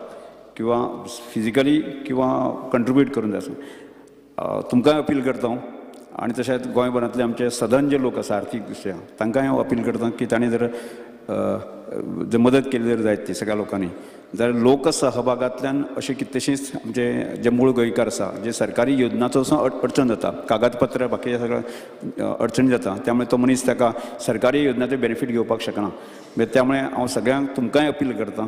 किंवा फिजिकली किंवा कंट्रिब्यूट करून जाय तुमकां अपील करता हांव. आनी तशेंच गोंयभरांतले आमचे सदन जे लोक आसा आर्थीक दृश्ट्या तांकांय हांव अपील करता की तांणी जर जर मदत केली जर जायत ती सगळ्या लोकांनी जाल्यार लोकसहभागांतल्यान अशे कितलेशींच आमचे जे मूळ गोंयकार आसा जे सरकारी योजनाचो असो अडचण जाता, कागदपत्र बाकी सगळें अडचणी जाता, त्यामुळे तो मनीस ताका सरकारी योजनाचे बेनिफीट घेवपाक शकना. त्यामुळे हांव सगळ्यांक तुमकांय अपील करता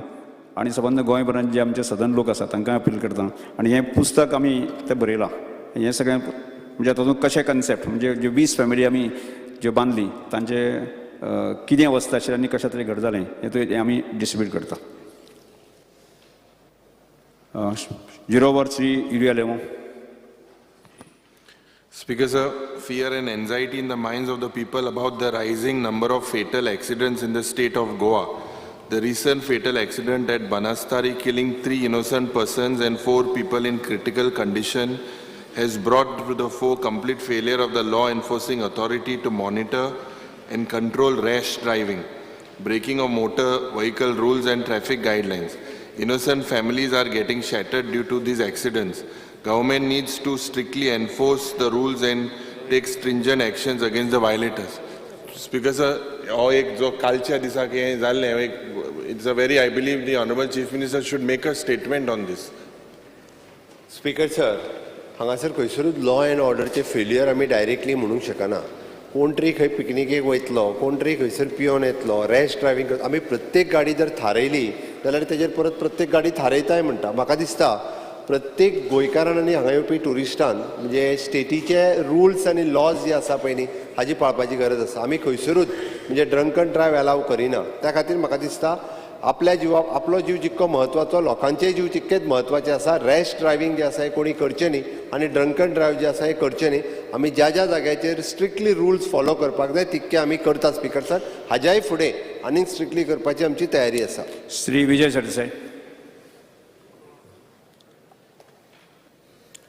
आनी सबंद गोंयभरांत जे आमचे सदन लोक आसा तांकांय अपील करता. आनी हें पुस्तक आमी तें बरयलां, हें सगळें म्हणजे तातूंत कशें कन्सेप्ट म्हणजे ज्यो 20 फॅमिली आमी ज्यो बांदली तांचे कितें अवस्था आशिल्ली आनी कशा तरेन घर जालें हें आमी डिस्ट्रिब्यूट करता. 0 over Shri Yuri Alemao. Speaker sir, fear and anxiety in the minds of the people about the rising number of fatal accidents in the state of Goa. The recent fatal accident at Banastari killing 3 innocent persons and 4 people in critical condition has brought to the fore complete failure of the law enforcing authority to monitor and control rash driving, breaking of motor vehicle rules and traffic guidelines. Innocent families are getting shattered due to these accidents. Government needs to strictly enforce the rules and take stringent actions against the violators. Speaker sir, हो एक जो कालच्या दिसाक हें जाल्लें एक it's a very, I believe the honourable chief minister should make a statement on this. Speaker sir, हांगासर खंयसरूच लॉ एंड ऑर्डरचें फेलियर आमी डायरेक्टली म्हणूंक शकना. कोण तरी खंय पिकनिकेक वयतलो, कोण तरी खंयसर पियोन येतलो, रॅश ड्रायव्हिंग करता. आमी प्रत्येक गाडी जर थारयली जाल्यार तेजेर परत प्रत्येक गाडी थारयताय म्हणटा. म्हाका दिसता प्रत्येक गोंयकारान आनी हांगा येवपी ट्युरिस्टान म्हणजे स्टेटीचे रुल्स आनी लॉज जे आसा पळय न्ही हाजी पाळपाची गरज आसा. आमी खंयसरूच म्हणजे ड्रंकन ड्रायव्ह एलाव करिना. त्या खातीर म्हाका दिसता आपल्या जिवा आपलो जीव जितको म्हत्वाचो लोकांचे जीव तितकेच म्हत्वाचे आसा. रॅश ड्रायव्हिंग जें आसा हें कोणी करचें न्ही आनी ड्रंकन ड्रायव्ह जें आसा हें करचें न्ही. आमी ज्या ज्या जाग्याचेर स्ट्रिक्टली रुल्स फॉलो करपाक जाय तितके आमी करता स्पीकर सर. हाज्याय फुडें आनीक स्ट्रिक्टली करपाची आमची तयारी आसा. Shri Vijay Sardesai.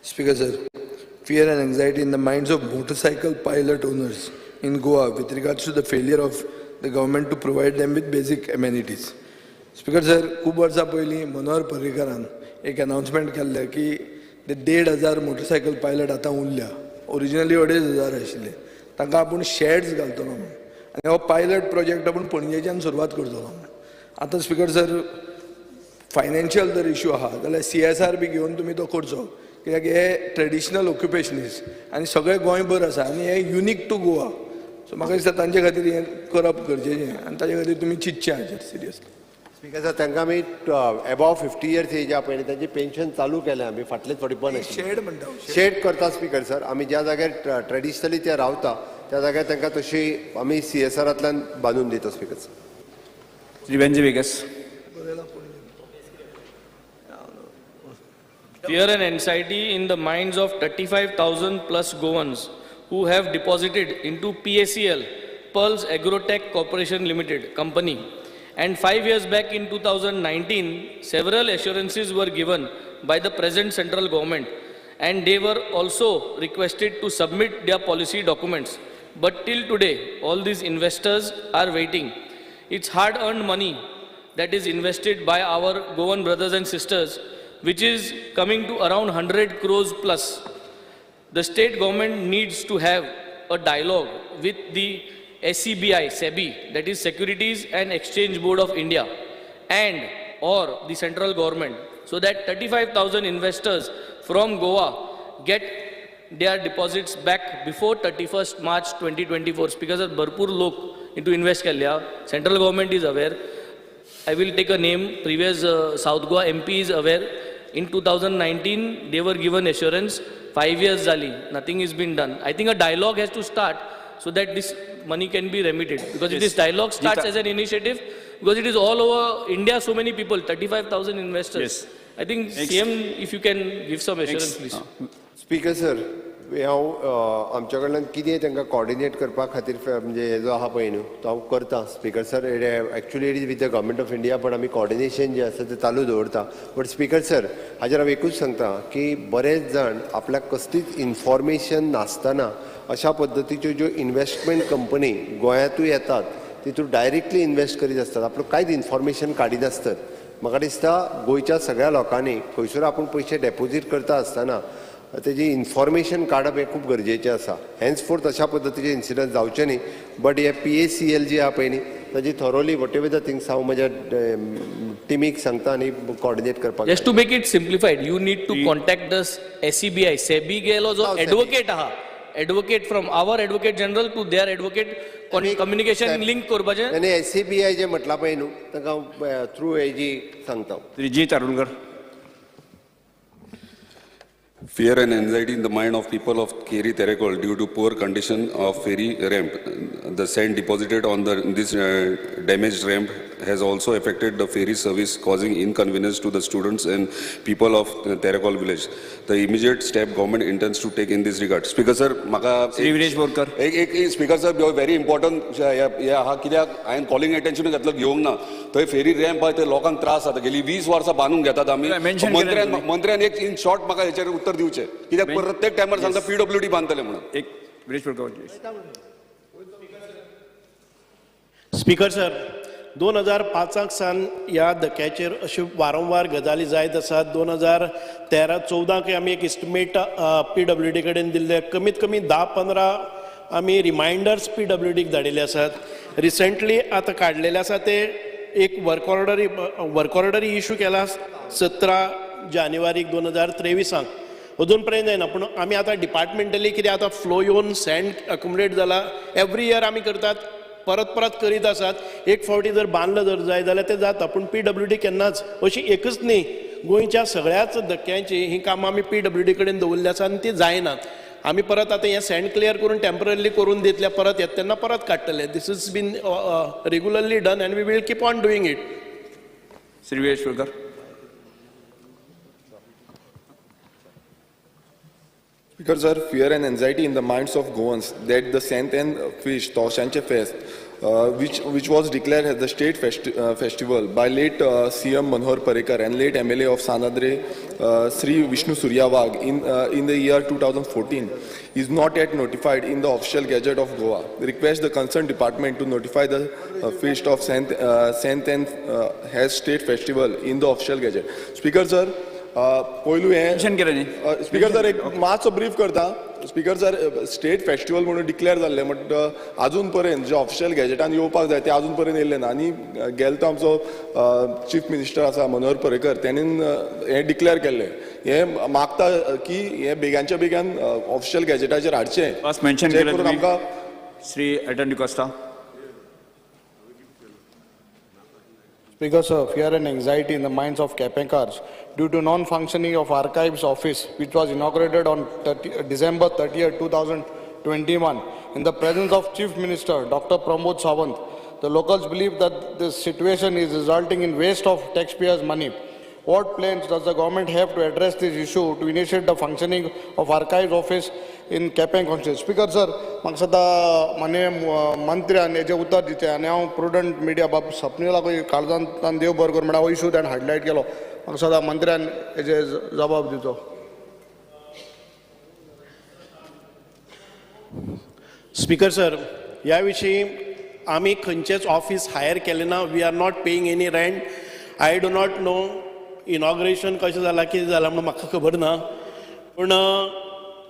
Speaker sir, fear and anxiety in the minds of motorcycle pilot owners in Goa with regards to the failure of the government to provide them with basic amenities. Speaker sir, खूब वर्सां पयलीं मनोहर पर्रीकारान एक announcement केल्लें की ते 1,500 motorcycle pilot आतां उरल्या, originally 2,500 आशिल्ले, तांकां आपूण शेड्स घालतलो म्हणून आनी हो पायलट प्रोजेक्ट आपूण पणजेच्यान सुरवात करतलो म्हणून. आतां स्पीकर सर, फायनान्शियल जर इशू आहा जाल्यार CSR बी घेवन तुमी तो करचो, कित्याक हे ट्रेडिशनल ऑक्युपेशनिस्ट आनी सगळे गोंयभर आसा आनी हे युनीक टू गोवा. सो म्हाका दिसता तांचे खातीर हें करप गरजेचें आनी ताजे खातीर तुमी चिंतचें हाचेर सिरियसली. स्पीकर सर, तांकां आमी एबाव 50 इयर्स एज आहा पळय तांची पेन्शन चालू केलें आमी फाटलेच फावटी बंद आशिल्लें. शेड म्हणटा, शेड करता स्पीकर सर. आमी ज्या जाग्यार ट्रेडिशनली ते रावता त्या जाग्यार तांकां तशी आमी CSRांतल्यान बांदून दिता speaker sir. Shri Venzy Viegas. Fear and anxiety in the minds of 35,000 plus Goans who have deposited into PACL, Pearls Agrotech Corporation Limited company. And 5 years back in 2019, several assurances were given by the present central government, and they were also requested to submit their policy documents. But till today, all these investors are waiting. It's hard-earned money that is invested by our Goan brothers and sisters, which is coming to around 100 crores plus. The state government needs to have a dialogue with the SEBI, that is Securities and Exchange Board of India, and or the central government, so that 35,000 investors from Goa get their deposits back before 31st March 2024. Speaker sir, bharpur lok into invest kelle. Central government is aware. I will take a name. Previous South Goa MP is aware. In 2019, they were given assurance. 5 years zali, nothing has been done. I think a dialogue has to start so that this money can be remitted. Because if this dialogue starts as an initiative, because it is all over India, so many people, 35,000 investors. Yes. I think CM, if you can give some assurance, please. Speaker sir, हांव आमच्या कडल्यान कितें तांकां coordinate करपा खातीर म्हणजे हे जो आहा पळय न्हू तो हांव करता. Speaker sir, actually it is with the government of India, पण आमी कॉर्डिनेशन जें आसा तें चालू दवरता. बट स्पीकर सर, हाजेर हांव एकूच सांगता की बरेच जाण आपल्याक कसलीच इन्फॉर्मेशन नासतना अशा पद्दतीच्यो ज्यो इन्वेस्टमेंट कंपनी गोंयांतूय येतात तितून डायरेक्टली इन्वेस्ट करीत आसतात, आपलो कांयच इन्फॉर्मेशन काडिनासतात. म्हाका दिसता गोंयच्या सगळ्या लोकांनी खंयसर आपूण पयशे डेपोजीट करता आसतना तेजी इन्फॉर्मेशन काडप हें खूब गरजेचें आसा. हेन्सफोर्थ अशा पद्दतीचे इन्सिडंट जावचे न्ही. बट हे PACL जी आहा पळय न्ही ताजी thoroughly whatever the things हांव म्हज्या टिमीक सांगता आनी कॉर्डिनेट करपाक. Just to make it simplified, you need to contact the SEBI, SEBI गेलो जो एडवोकेट आहा, advocate from our advocate general to their advocate, communication link करपाचें. आनी SEBI जें म्हटलां पळय न्हू तांकां हांव थ्रू एजी सांगता. श्री जी Tarulkar. Fear and anxiety in the mind of people of Keri Terekhol due to poor condition of ferry ramp. The sand deposited on this damaged ramp has also affected the ferry service, causing inconvenience to the students and people of Terekhol village. The immediate step government intends to take in this regard. Speaker sir, maka Shri Viresh Borkar. एक speaker sir, very important हे आहा कित्याक हांवें calling attention घातलं घेवंक ना. थंय फेरी ramp आहा ते लोकांक त्रास जाता. गेली 20 वर्सां बांदून घेतात आमी. मंत्र्यान एक इन शॉर्ट म्हाका हेचेर उत्तर दिवचें कित्याक प्रत्येक टायमार सांगता PWD बांदतले म्हणून. एक विरेश बोरकर. स्पीकर सर, 2005 सावन ह्या धक्याचेर अश्यो वारंवार गजाली जायत आसात. 2013-14 आमी एक एस्टिमेट PWD कडेन दिल्ले. कमीत कमी 10-15 आमी रिमायंडर्स PWDक धाडिल्ले आसात. रिसेंटली आतां काडलेले आसा ते एक वर्क ऑर्डर इशू केला 17 जानेवारीक 2023. अजून पर्यंत जायना. पूण आमी आतां डिपार्टमेंटली कितें आतां फ्लो येवन सँड अक्युमुलेट जाला. एवरी इयर आमी करतात, परत परत करीत आसात. एक फावटी जर बांदलो जर जाय जाल्यार तें जाता. पूण PWD केन्नाच अशी एकच न्ही, गोंयच्या सगळ्याच धक्क्यांची हीं कामां आमी PWD कडेन दवरिल्लीं आसा आनी ती जायनात. आमी परत आतां हें सँड क्लियर करून टेम्पररीली करून दितले, परत येता तेन्ना परत काडटले. This is been regularly done and we will keep on doing it. Shri Viresh Borkar. Speaker sir, fear and anxiety in the minds of Goans that the Saint and Fish Toshanche Fest, which was declared as the state festival by late CM Manohar Parrikar and late MLA of Sanadre Sri Vishnu Surya Wagh in the year 2014, is not yet notified in the official gazette of Goa. Request the concerned department to notify the feast of Saint and has state festival in the official gazette. Speaker sir, पयलू हें speaker sir एक मातसो brief करता. Speaker sir, state festival म्हणून declare जाल्लें, but आजून पर्यंत जे official गॅजेटान येवपाक जाय ते आजून पर्यंत येयल्लें ना. आनी गेलो तो आमचो चीफ मिनिस्टर आसा मनोहर पर्रीकर, तेणेन हें डिक्लेअर केल्लें. हें मागता की हें बेग्यांच्या बेग्यान ऑफिशियल गॅजेटाचेर हाडचें. मेन्शन करून आमकां. Shri Eton D'Costa. Speaker sir, fear and anxiety in the minds of Kapekars due to non-functioning of Archives Office, which was inaugurated on December 30, 2021, in the presence of Chief Minister Dr. Pramod Sawant. The locals believe that this situation is resulting in waste of taxpayers' money. What plans does the government have to address this issue to initiate the functioning of Archives Office in Quepem constituency? Speaker sir, म्हाका सदां माननीय मंत्र्यान हेजें उतर दितें आनी हांव prudent media बाब सपनेलाकूय काळजांतल्यान देव बरो करूं म्हणल्यार हो इशू ताणें हायलायट केलो. म्हाका सदां मंत्र्यान हेजे जबाब दिवचो. स्पीकर सर, ह्या विशीं आमी खंयचेच ऑफिस हायर केलें ना. We are not paying any rent. I do not know inauguration कशें जालां, कितें जालां म्हणून म्हाका खबर ना. पूण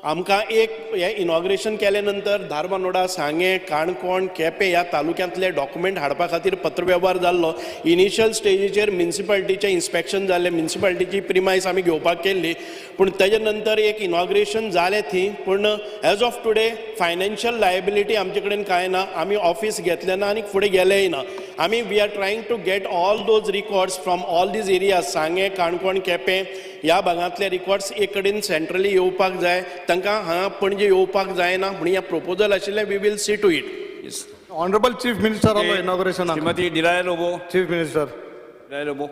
आमकां एक हें इनॉग्रेशन केले नंतर धारबांदोडा, सांगें, काणकोण, केपें ह्या तालुक्यांतले डॉक्युमेंट हाडपा खातीर पत्रवेव्हार जाल्लो. इनिशियल स्टेजीचेर म्युनिसिपालिटीचें इन्स्पेक्शन जालें, म्युनिसिपालिटीची प्रिमायस आमी घेवपाक केल्ली. पूण तेजे नंतर एक इनॉग्रेशन जालें थी, पूण as of today financial liability आमचे कडेन कांय ना. आमी ऑफिस घेतलें ना आनी फुडें गेलेय ना. आमी we are trying to get all those records from all these areas, Sanguem, Canacona, Quepem ह्या भागांतले रिकॉर्ड्स एक कडेन सेंट्रली येवपाक जाय. तांकां हांगा पणजे येवपाक जायना म्हणून हें प्रपोजल आशिल्लें. We will see to it. Honourable chief minister आलो इनॉग्रेशनाक. Shrimati Delilah Lobo. Chief minister Delilah Lobo.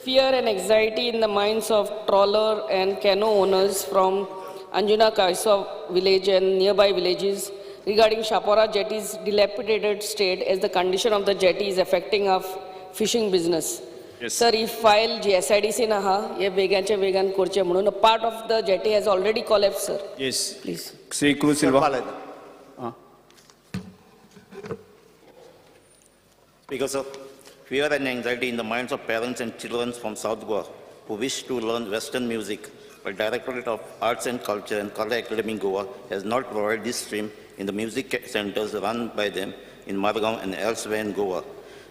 Fear and anxiety in the minds of trawler and canoe owners from Anjuna Kaisa village and nearby villages regarding Shapora jetty's dilapidated state as the condition of the jetty is affecting our fishing business. Yes. Sir, if file G SIDC na ha, ye veganche vegan korche म्हणून a part of the jetty has already collapsed, sir. Yes. Please. Shri Cruz Silva. Speaker sir, fear and anxiety in the minds of parents and children from South Goa who wish to learn Western music, but Directorate of Arts and Culture and Kala Academy Goa has not provided this stream in the music centers run by them in Margao and elsewhere in Goa,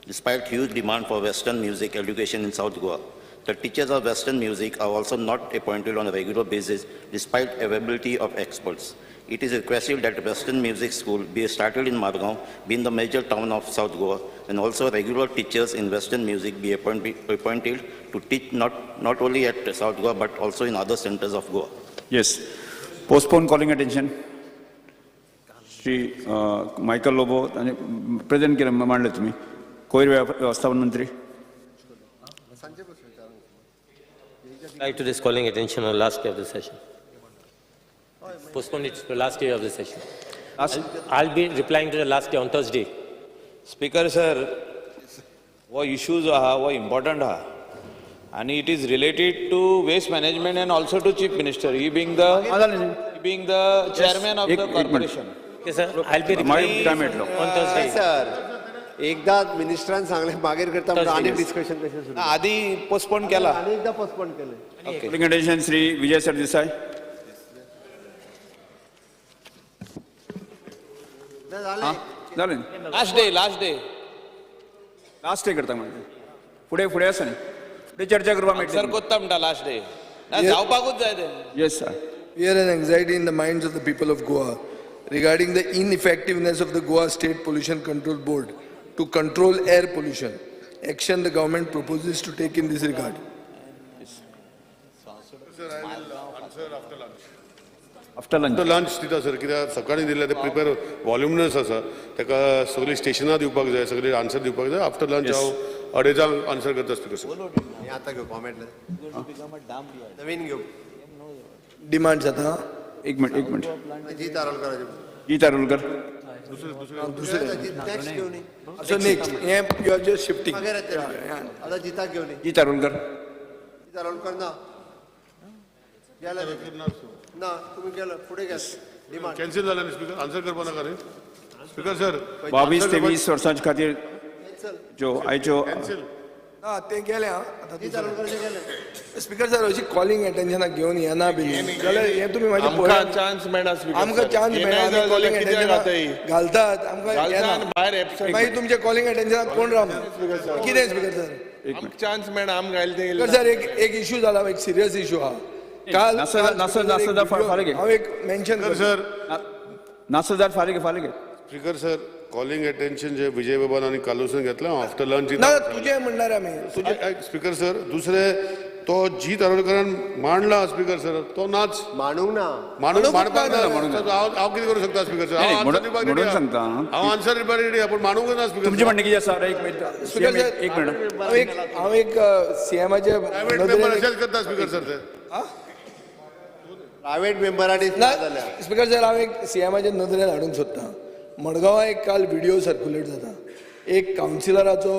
despite huge demand for Western music education in South Goa. The teachers of Western music are also not appointed on a regular basis, despite availability of experts. It is requested that Western Music School be started in Margao, being the major town of South Goa, and also regular teachers in Western music be appointed to teach not only at South Goa, but also in other centers of Goa. Yes. Postpone calling attention. Shri Michael Lobo, present केलं मांडले तुम्ही. कोयर व्यवस्थापन मंत्री. Right to this calling attention on the last day of the session. Postpone it to the last day of the session. I'll be replying to the last day on Thursday. Speaker sir, हो issue जो आहा हो important आहा आनी it is related to waste management and also to chief minister, he being the chairman of the corporation. Okay sir, I'll be replying on Thursday. Sir, एकदा मिनिस्टरान सांगले मागीर करता आनी डिस्कशन कशें सुरू. आदी पोस्टपोन केला. आनी एकदा पोस्टपोन केलें. Calling attention Shri Vijay Sardesai. जालें. Last day, last day. Last day करता म्हणजे फुडें फुडें आसा न्ही, फुडें चर्चा करपाक मेळटली. सर कोत्ता म्हणटा लास्ट डे, ना जावपाकूच जाय तें. Yes sir. Fear and anxiety in the minds of the people of Goa regarding the ineffectiveness of the Goa State Pollution Control Board to control air pollution. Action the government proposes to take in this regard. Sir, I will answer after lunch. After lunch. After lunch दिता sir, कित्याक सकाळीं दिल्लें तें prepare वॉल्युमनस आसा, ताका सगळीं स्टेशनां दिवपाक जाय, सगळीं आन्सर दिवपाक जाय. आफ्टर लंच हांव अडेजांक आन्सर करता स्पीकर सर. आतां घेवपा मेळटलें, नवीन घेवप डिमांड जाता. एक मिनिट, एक मिनिट. जीत आरोलकर. जीत आरोलकर. दुसरे So next, you are just shifting. आतां जिताक घेवन. जीत आरोलकर. जीत आरोलकर ना ना तुम्ही गेलो फुडें गेले. डिमांड कॅन्सल जालें न्ही स्पीकर, आन्सर करपा नाका रे स्पीकर सर. 22 ते 20 वर्सांचे खातीर ज्यो आयच्यो ना ते गेले. आतां स्पीकर सर अशी कॉलिंग अटेन्शनाक घेवन येना बी जाल्यार हें तुमी म्हाजें आमकां चान्स मेळना स्पीकर. आमकां चान्स मेळना. कॉलिंग अटेन्शनाक घालतात आमकां येना. मागीर तुमच्या कॉलिंग अटेन्शनाक कोण रावना कितें स्पीकर सर? चान्स मेळना आमकां घायले ते. स्पीकर सर एक इशू जाला, एक सिरियस इशू आहा. काल हांव एक मेन्शन सर नासो फारीक फारीक. स्पीकर सर, कॉलिंग अटेन्शन जे विजय बाबान आनी कालूसान घेतलें आफ्टर लंच. ना तुजें म्हणणार आमी. स्पीकर सर, दुसरे तो जीत आरोलकरान मांडला स्पीकर सर, तो नाच मांडूंक ना, मांडूंक मांडपाक ना. हांव कितें करूं शकता स्पीकर सर? हांव आन्सर दिवपाक रेडी, हांव आन्सर दिवपाक रेडी, पूण मांडूंक ना स्पीकर. तुमचें म्हणणें कितें आसा? एक मिनिट स्पीकर सर, एक मिनिट. हांव एक सीएमाचे प्रायवेट मेंबर अशेंच करता स्पीकर सर. ते प्रायवेट मेंबरांनी स्पीकर सर, हांव एक सीएमाचे नदरेन हाडूंक सोदतां. मडगांवां एक काल व्हिडिओ सर्क्युलेट जाता, एक कावन्सिलराचो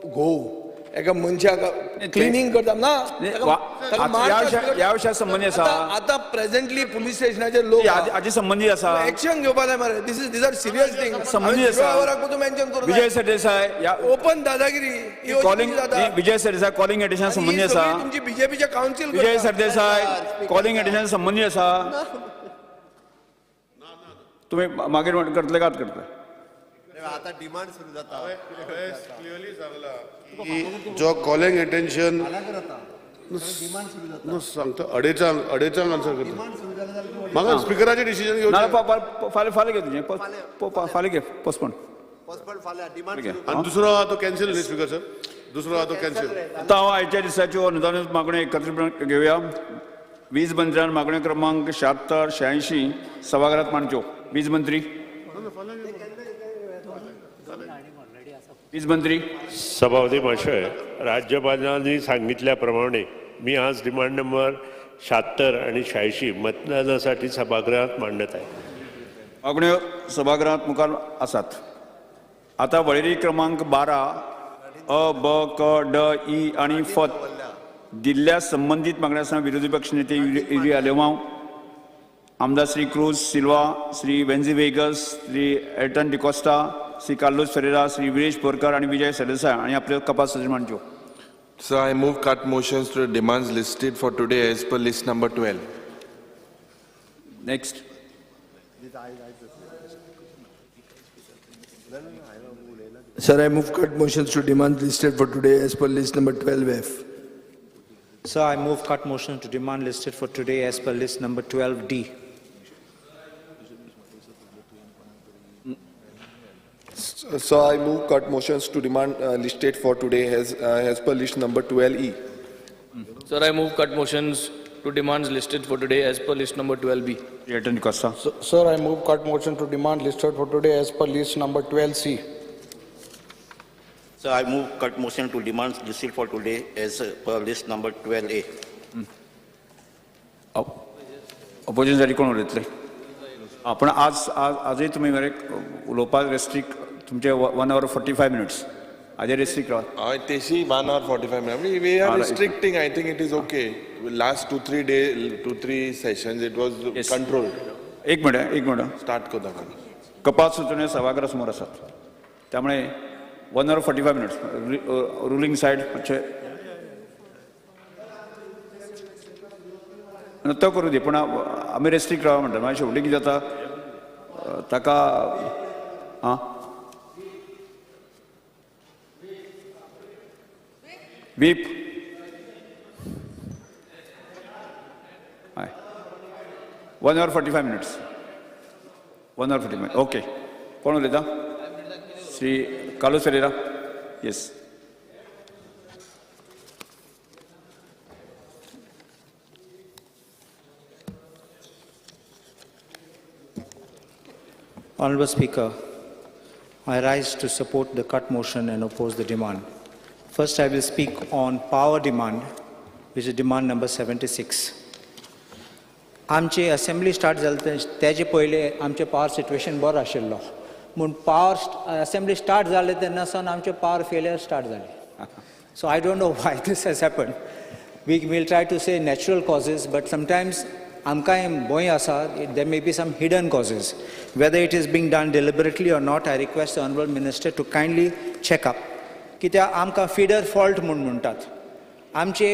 घोव एका मनशाक क्लिनींग करता ना ताका- ताका मारता. ह्या विशया संबंदी आसा. आतां प्रेझेंटली पुलीस स्टेशनाचेर लोक हाजे संबंदी आसा. एक्शन घेवपा जाय मरे. This is these are serious thing. संबंदी आसा. मेन्शन करूं विजय सरदेसाय ह्या ओपन दादागिरी ही अशी कॉलिंग जाता. विजय सरदेसाय कॉलिंग एटेन्शन संबंदी आसा. तुमची बीजेपीच्या council Vijay Sardesai calling attention संबंदी आसा. तुम्ही मागीर करतले का करतले? आता डिमांड सुरू जाता. क्लिअरली सांगला की जो कॉलिंग अटेन्शन सांगता अडेचांक अडेचांक आन्सर करता. म्हाका स्पिकराचें डिसिजन ना घेवचें. फाल्यां फाल्यां घे तुजें, फाल्यां घे, पोस्टपोन. आनी दुसरो आहा तो कॅन्सील न्ही स्पिकर सर, दुसरो आहा तो कॅन्सील. आतां हांव आयच्या दिसाच्यो अनुदानीत मागण्यो एकत्रितपणान घेवया. वीज मंत्र्यान मागण्यो क्रमांक 76 86 सभाघरात मांडच्यो. वीज मंत्री, वीज मंत्री. सभापती महाशय, राज्यपालांनी सांगितल्याप्रमाणे मी आज डिमांड नंबर 76 आणि 86 मतदानासाठी सभागृहात मांडत आहे. मागण्यो सभागृहात मुखार आसात. आतां वळेरी क्रमांक 12 अ ब क ड ई आनी फ दिल्ल्या संबंदीत मागण्या आसतना विरोधी पक्ष नेते युरी आलेमांव, आमदार श्री क्रूज सिल्वा, श्री वेन्झी वेगस, श्री एल्टन डिकोस्टा, श्री कार्लोस फेरेरा, श्री विरेश बोरकर आनी विजय सरदेसाय आनी आपल्यो कपास सूचना मांडच्यो. Sir, I move cut motions to the demands listed for today as per list number 12. Next. Sir, I move cut motions to demand listed for today as per list number 12F. Sir, I move cut motion to demand listed for today as per list number 12D. So I move cut motions to demand listed for today as per list number 12E. Sir, I move cut motions to demands listed for today as per list number 12B. Elton D'Costa. Sir, I move cut motion to demand listed for today as per list number 12C. Sir, I move cut motion to demands listed for today as per list number 12A. अपोजिशनसाठी कोण उलयतले? पण आज आज आजय तुमी मरे उलोवपाक restrict तुमचे 1 hour 45 minutes हाजेर रेस्ट्रिक्ट रावात. हय, तेशी 1 hour 45 minutes. We are restricting. I think it is okay. Last 2-3 day, 2-3 sessions it was controlled. एक मिनिट, एक मिनिट. स्टार्ट करता. कपात सुचोवण्यो सभागृहा समोर आसात, त्यामुळे 1 hour 45 minutes ruling side मातशें तो करूं दी, पूण आमी रेस्ट्रिक्ट रावा म्हणटा. मागीर शेवटी कितें जाता ताका आं वीप हय 1 hour 45 minutes, 1 hour 45. Okay, कोण उलयता? Shri Carlos Ferreira. Yes. Honorable Speaker, I rise to support the cut motion and oppose the demand. First, I will speak on power demand, which is demand number 76. आमची assembly start जाले तेजे पयले आमचें power situation बरो आशिल्लो, म्हूण power assembly start जाले तेन्ना सावन आमचें पावर फेलियर स्टार्ट जालें. So I don't know why this has happened. We will try to say natural causes, but sometimes आमकांय भंय आसा there may be some hidden causes. Whether it is being done deliberately or not, I request the honourable minister to kindly check up. कित्याक आमकां feeder fault म्हूण म्हणटात. आमचे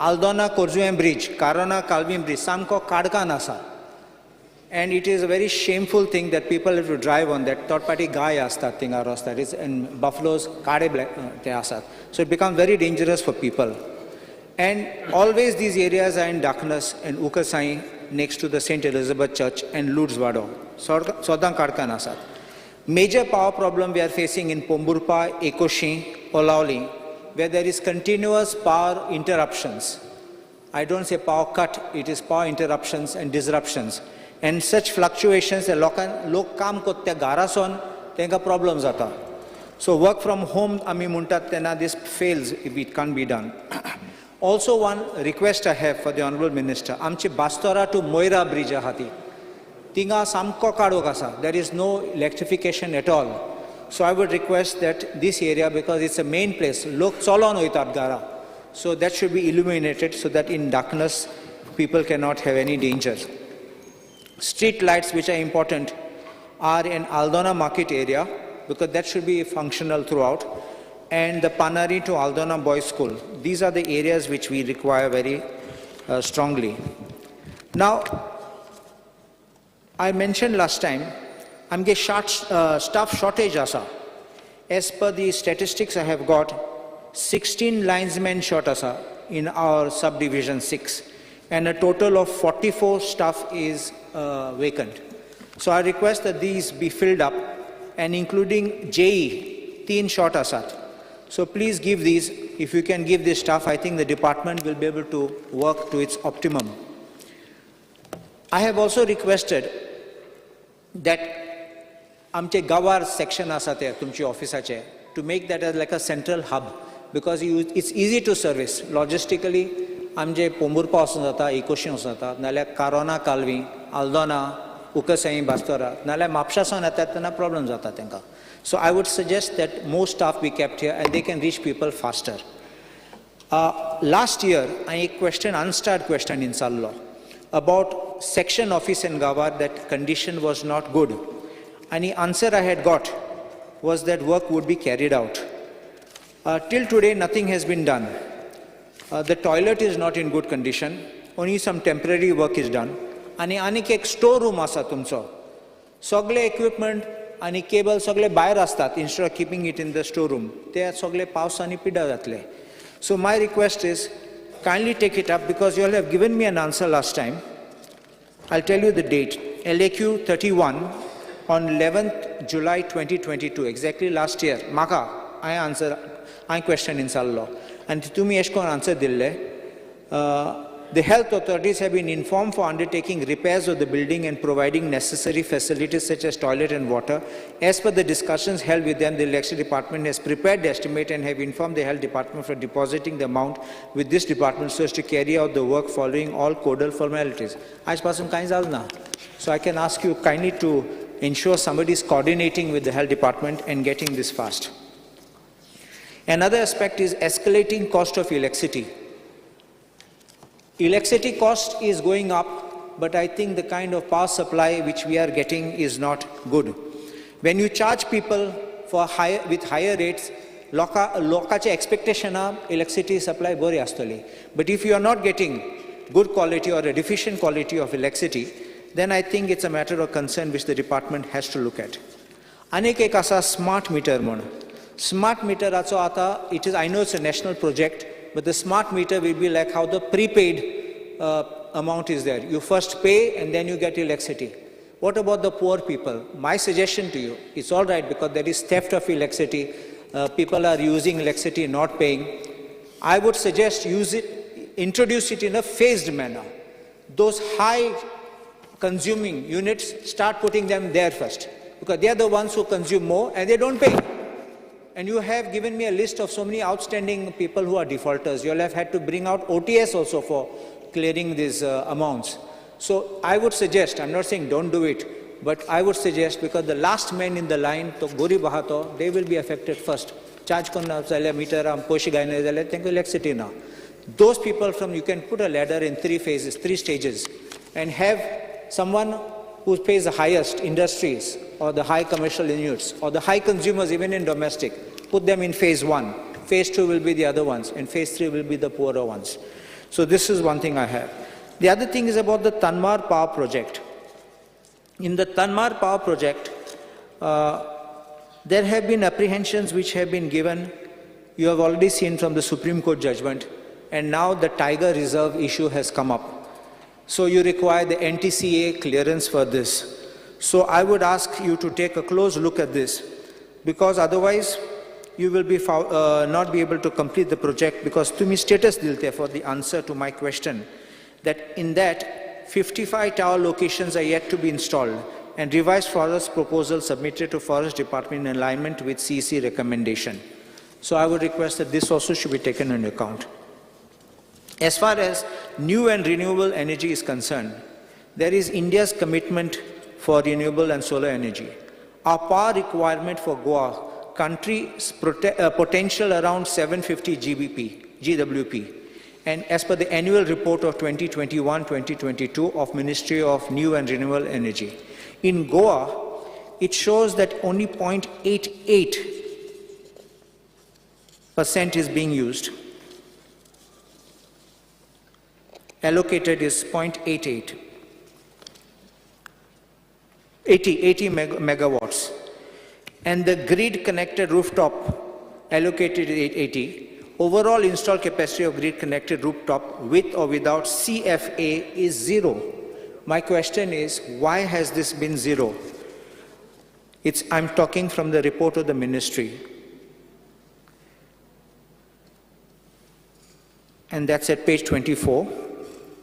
Aldona Khorjuvem bridge, corona कालवीम bridge सामको काडकान आसा, and it is a very shameful thing that people have to drive on that. थोडपाटी गाय आसतात थिंगा रस्त्यार, एंड बफलोज काडे ब्लॅक ते आसात, so it become very dangerous for people. And always these areas are in darkness and Ukasai next to the Saint Elizabeth church and Lourdes Wado सदां काडकान आसात. Major power problem we are facing in Pomburpa, Ecoxim, Olaulim, where there is continuous power interruptions. I don't say power cut, it is power interruptions and disruptions. And such fluctuations, लोक काम करता त्या घरासून तांकां problem जाता. So work from home आमी म्हणटात तेन्ना this fails if it can't be done. Also one request I have for the honourable minister, आमची बास्तोरा टू मोयरा ब्रिज आहा ती थिंगा सामको काळोख आसा, there is no electrification at all. So I would request that this area, because it's a main place, लोक चलोन वयतात घरा, so that should be illuminated so that in darkness people cannot have any danger. Street lights, which are important, are in Aldona market area, because that should be functional throughout, and the Panari to Aldona Boys School. These are the areas which we require very strongly. Now, I mentioned last time, आमगे staff shortage asa. As per the statistics I have got, 16 linesmen short asa in our subdivision 6, and a total of 44 staff is vacant. So I request that these be filled up, and including JE, 3 short asat. So please give these. If you can give this staff, I think the department will be able to work to its optimum. I have also requested that आमचे गावार section आसा ते तुमचे ऑफिसाचे, to make that as like a central hub, because it's easy to service. Logistically, आमचे पोंबुर्पा वचून जाता, इकोशी वचून जाता, नाल्यार कारोना कालवी, आल्दोना, उकसाई, बास्तोरा, नाल्यार म्हापशासून येतात तेन्ना प्रॉब्लम जाता तांकां. So I would suggest that more staff be kept here and they can reach people faster. Last year, I a question, unstarred question in Sallo about section office in Gawar, that condition was not good. And the answer I had got was that work would be carried out. Till today, nothing has been done. The toilet is not in good condition. Only some temporary work is done. Ani anik ek store room asa tumcho. Sogle equipment ani cable sogle भायर astat instead of keeping it in the store room. Te sogle पावस ani pida jatle. So my request is, kindly take it up, because you all have given me an answer last time. I'll tell you the date, LAQ 31 on 11th July 2022, exactly last year. Maka, I answer, I question in Sallo. And tumi eshkon answer dille. The health authorities have been informed for undertaking repairs of the building and providing necessary facilities such as toilet and water. As per the discussions held with them, the electricity department has prepared the estimate and have informed the health department for depositing the amount with this department so as to carry out the work following all codal formalities. So I can ask you kindly to ensure somebody is coordinating with the health department and getting this fast. Another aspect is escalating cost of electricity. Electricity cost is going up, but I think the kind of power supply which we are getting is not good. When you charge people for higher, with higher rates, lokache expectation of electricity supply bori astoli. But if you are not getting good quality or a deficient quality of electricity, then I think it's a matter of concern which the department has to look at. Anek ek asa smart meter mon. Smart meter acho ata, it is, I know it's a national project, but the smart meter will be like how the prepaid amount is there. You first pay and then you get electricity. What about the poor people? My suggestion to you, it's all right because there is theft of electricity. People are using electricity, not paying. I would suggest use it, introduce it in a phased manner. Those high consuming units, start putting them there first, because they are the ones who consume more and they don't pay. And you have given me a list of so many outstanding people who are defaulters. You all have had to bring out OTS also for clearing these amounts. So I would suggest, I'm not saying don't do it, but I would suggest, because the last man in the line, to gori bahato, they will be affected first. Charge konna zale meter am poshi gaine zale tenko electricity na. Those people from, you can put a ladder in three phases, three stages, and have someone who pays the highest industries or the high commercial units or the high consumers even in domestic, put them in phase 1. Phase 2 will be the other ones, and phase 3 will be the poorer ones. So this is one thing I have. The other thing is about the Tanmar Power Project. In the Tanmar Power Project, there have been apprehensions which have been given. You have already seen from the Supreme Court judgment, and now the Tiger Reserve issue has come up. So you require the NTCA clearance for this. So I would ask you to take a close look at this, because otherwise you will be not be able to complete the project, because tumi status dilte for the answer to my question, that in that 55 tower locations are yet to be installed and revised forest proposal submitted to Forest Department in alignment with CEC recommendation. So I would request that this also should be taken into account. As far as new and renewable energy is concerned, there is India's commitment for renewable and solar energy. Our power requirement for Goa country's potential around 750 GWP. And as per the annual report of 2021-2022 of Ministry of New and Renewable Energy. In Goa, it shows that only 0.88% is being used. Allocated is 0.88. 80 megawatts. And the grid connected rooftop allocated 80. Overall installed capacity of grid connected rooftop with or without CFA is 0. My question is, why has this been 0? I'm talking from the report of the ministry. And that's at page 24.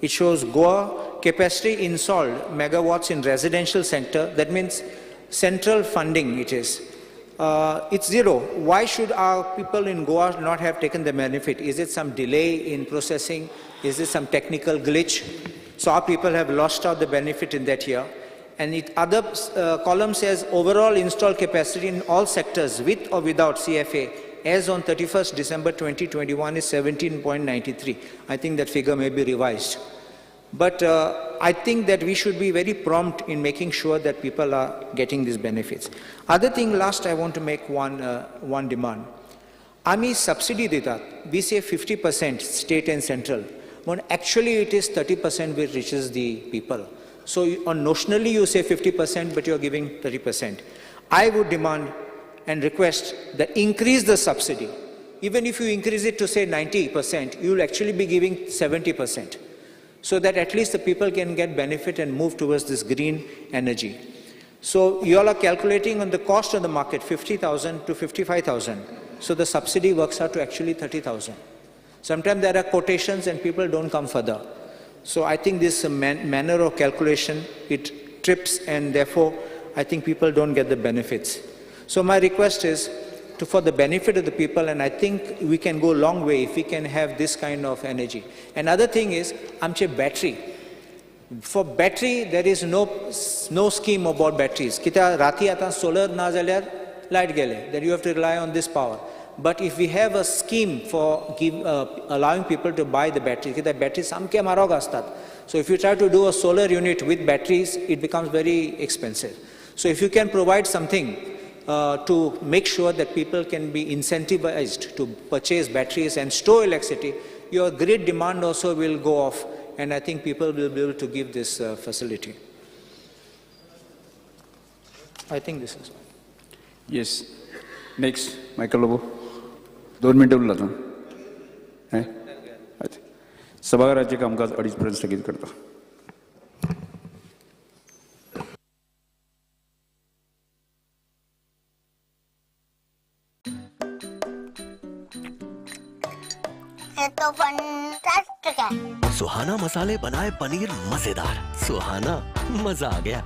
It shows Goa capacity installed megawatts in residential sector. That means central funding it is. It's 0. Why should our people in Goa not have taken the benefit? Is it some delay in processing? Is it some technical glitch? So our people have lost out the benefit in that year. And it other column says overall installed capacity in all sectors with or without CFA as on 31st December 2021 is 17.93. I think that figure may be revised. But I think that we should be very prompt in making sure that people are getting these benefits. Other thing, last I want to make one demand. Ami subsidy dita, we say 50% state and central, but actually it is 30% which reaches the people. So on notionally you say 50%, but you are giving 30%. I would demand and request that increase the subsidy. Even if you increase it to say 90%, you will actually be giving 70%. So that at least the people can get benefit and move towards this green energy. So you all are calculating on the cost of the market, 50,000 to 55,000. So the subsidy works out to actually 30,000. Sometimes there are quotations and people don't come further. So I think this manner of calculation, it trips, and therefore I think people don't get the benefits. So my request is for the benefit of the people, and I think we can go a long way if we can have this kind of energy. Another thing is, amche battery. For battery, there is no scheme about batteries. Kita rati ata solar na jalyar light gele, then you have to rely on this power. But if we have a scheme for allowing people to buy the battery, kita battery samke marog astat. So if you try to do a solar unit with batteries, it becomes very expensive. So if you can provide something to make sure that people can be incentivized to purchase batteries and store electricity, your grid demand also will go off, and I think people will be able to give this facility. I think this is all. Yes. Next, Michael Lobo. 2 मिनटं उरला आतां. सभाघराचें कामकाज 2:30 पर्यंत स्थगीत करता. तो fantastic है। सुहाना मसाले बनाए पनीर मजेदार, सुहाना मजा आ गया।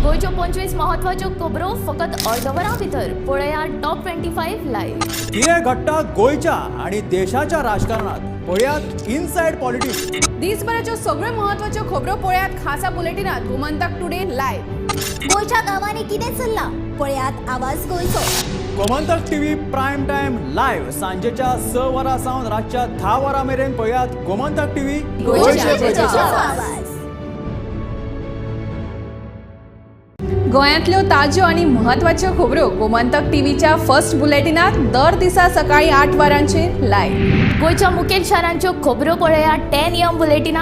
गोंयच्यो 25 महत्वाच्यो खबरो फकत अर्द वरा भितर पळया टॉप 25 लायव्ह। कितें घडटा गोंयच्या आनी देशाच्या राजकारणात पळयात इनसायड पॉलिटिक्स। दिसभराच्यो सगळ्यो महत्वाच्यो खबरो पळयात खासा बुलेटिनात गोमंतक टुडे लायव्ह। गोंयच्या गांवांनी कितें चल्लां पळयात आवाज गोंयचो। Gomantak TV prime time live सांजेच्या 6 वरां सावन रातच्या 10 वरां मेरेन पळयात गोमंतक टीव्ही गोंयचे प्रजेचो आवाज। गोंयांतल्यो ताज्यो आनी म्हत्वाच्यो खबरो गोमंतक टीव्हीच्या फर्स्ट बुलेटिनात दर दिसा सकाळी 8 वरांचेर लायव्ह। गोंयच्या मुखेल शारांच्यो खबरो पळयात 10 AM बुलेटिनात।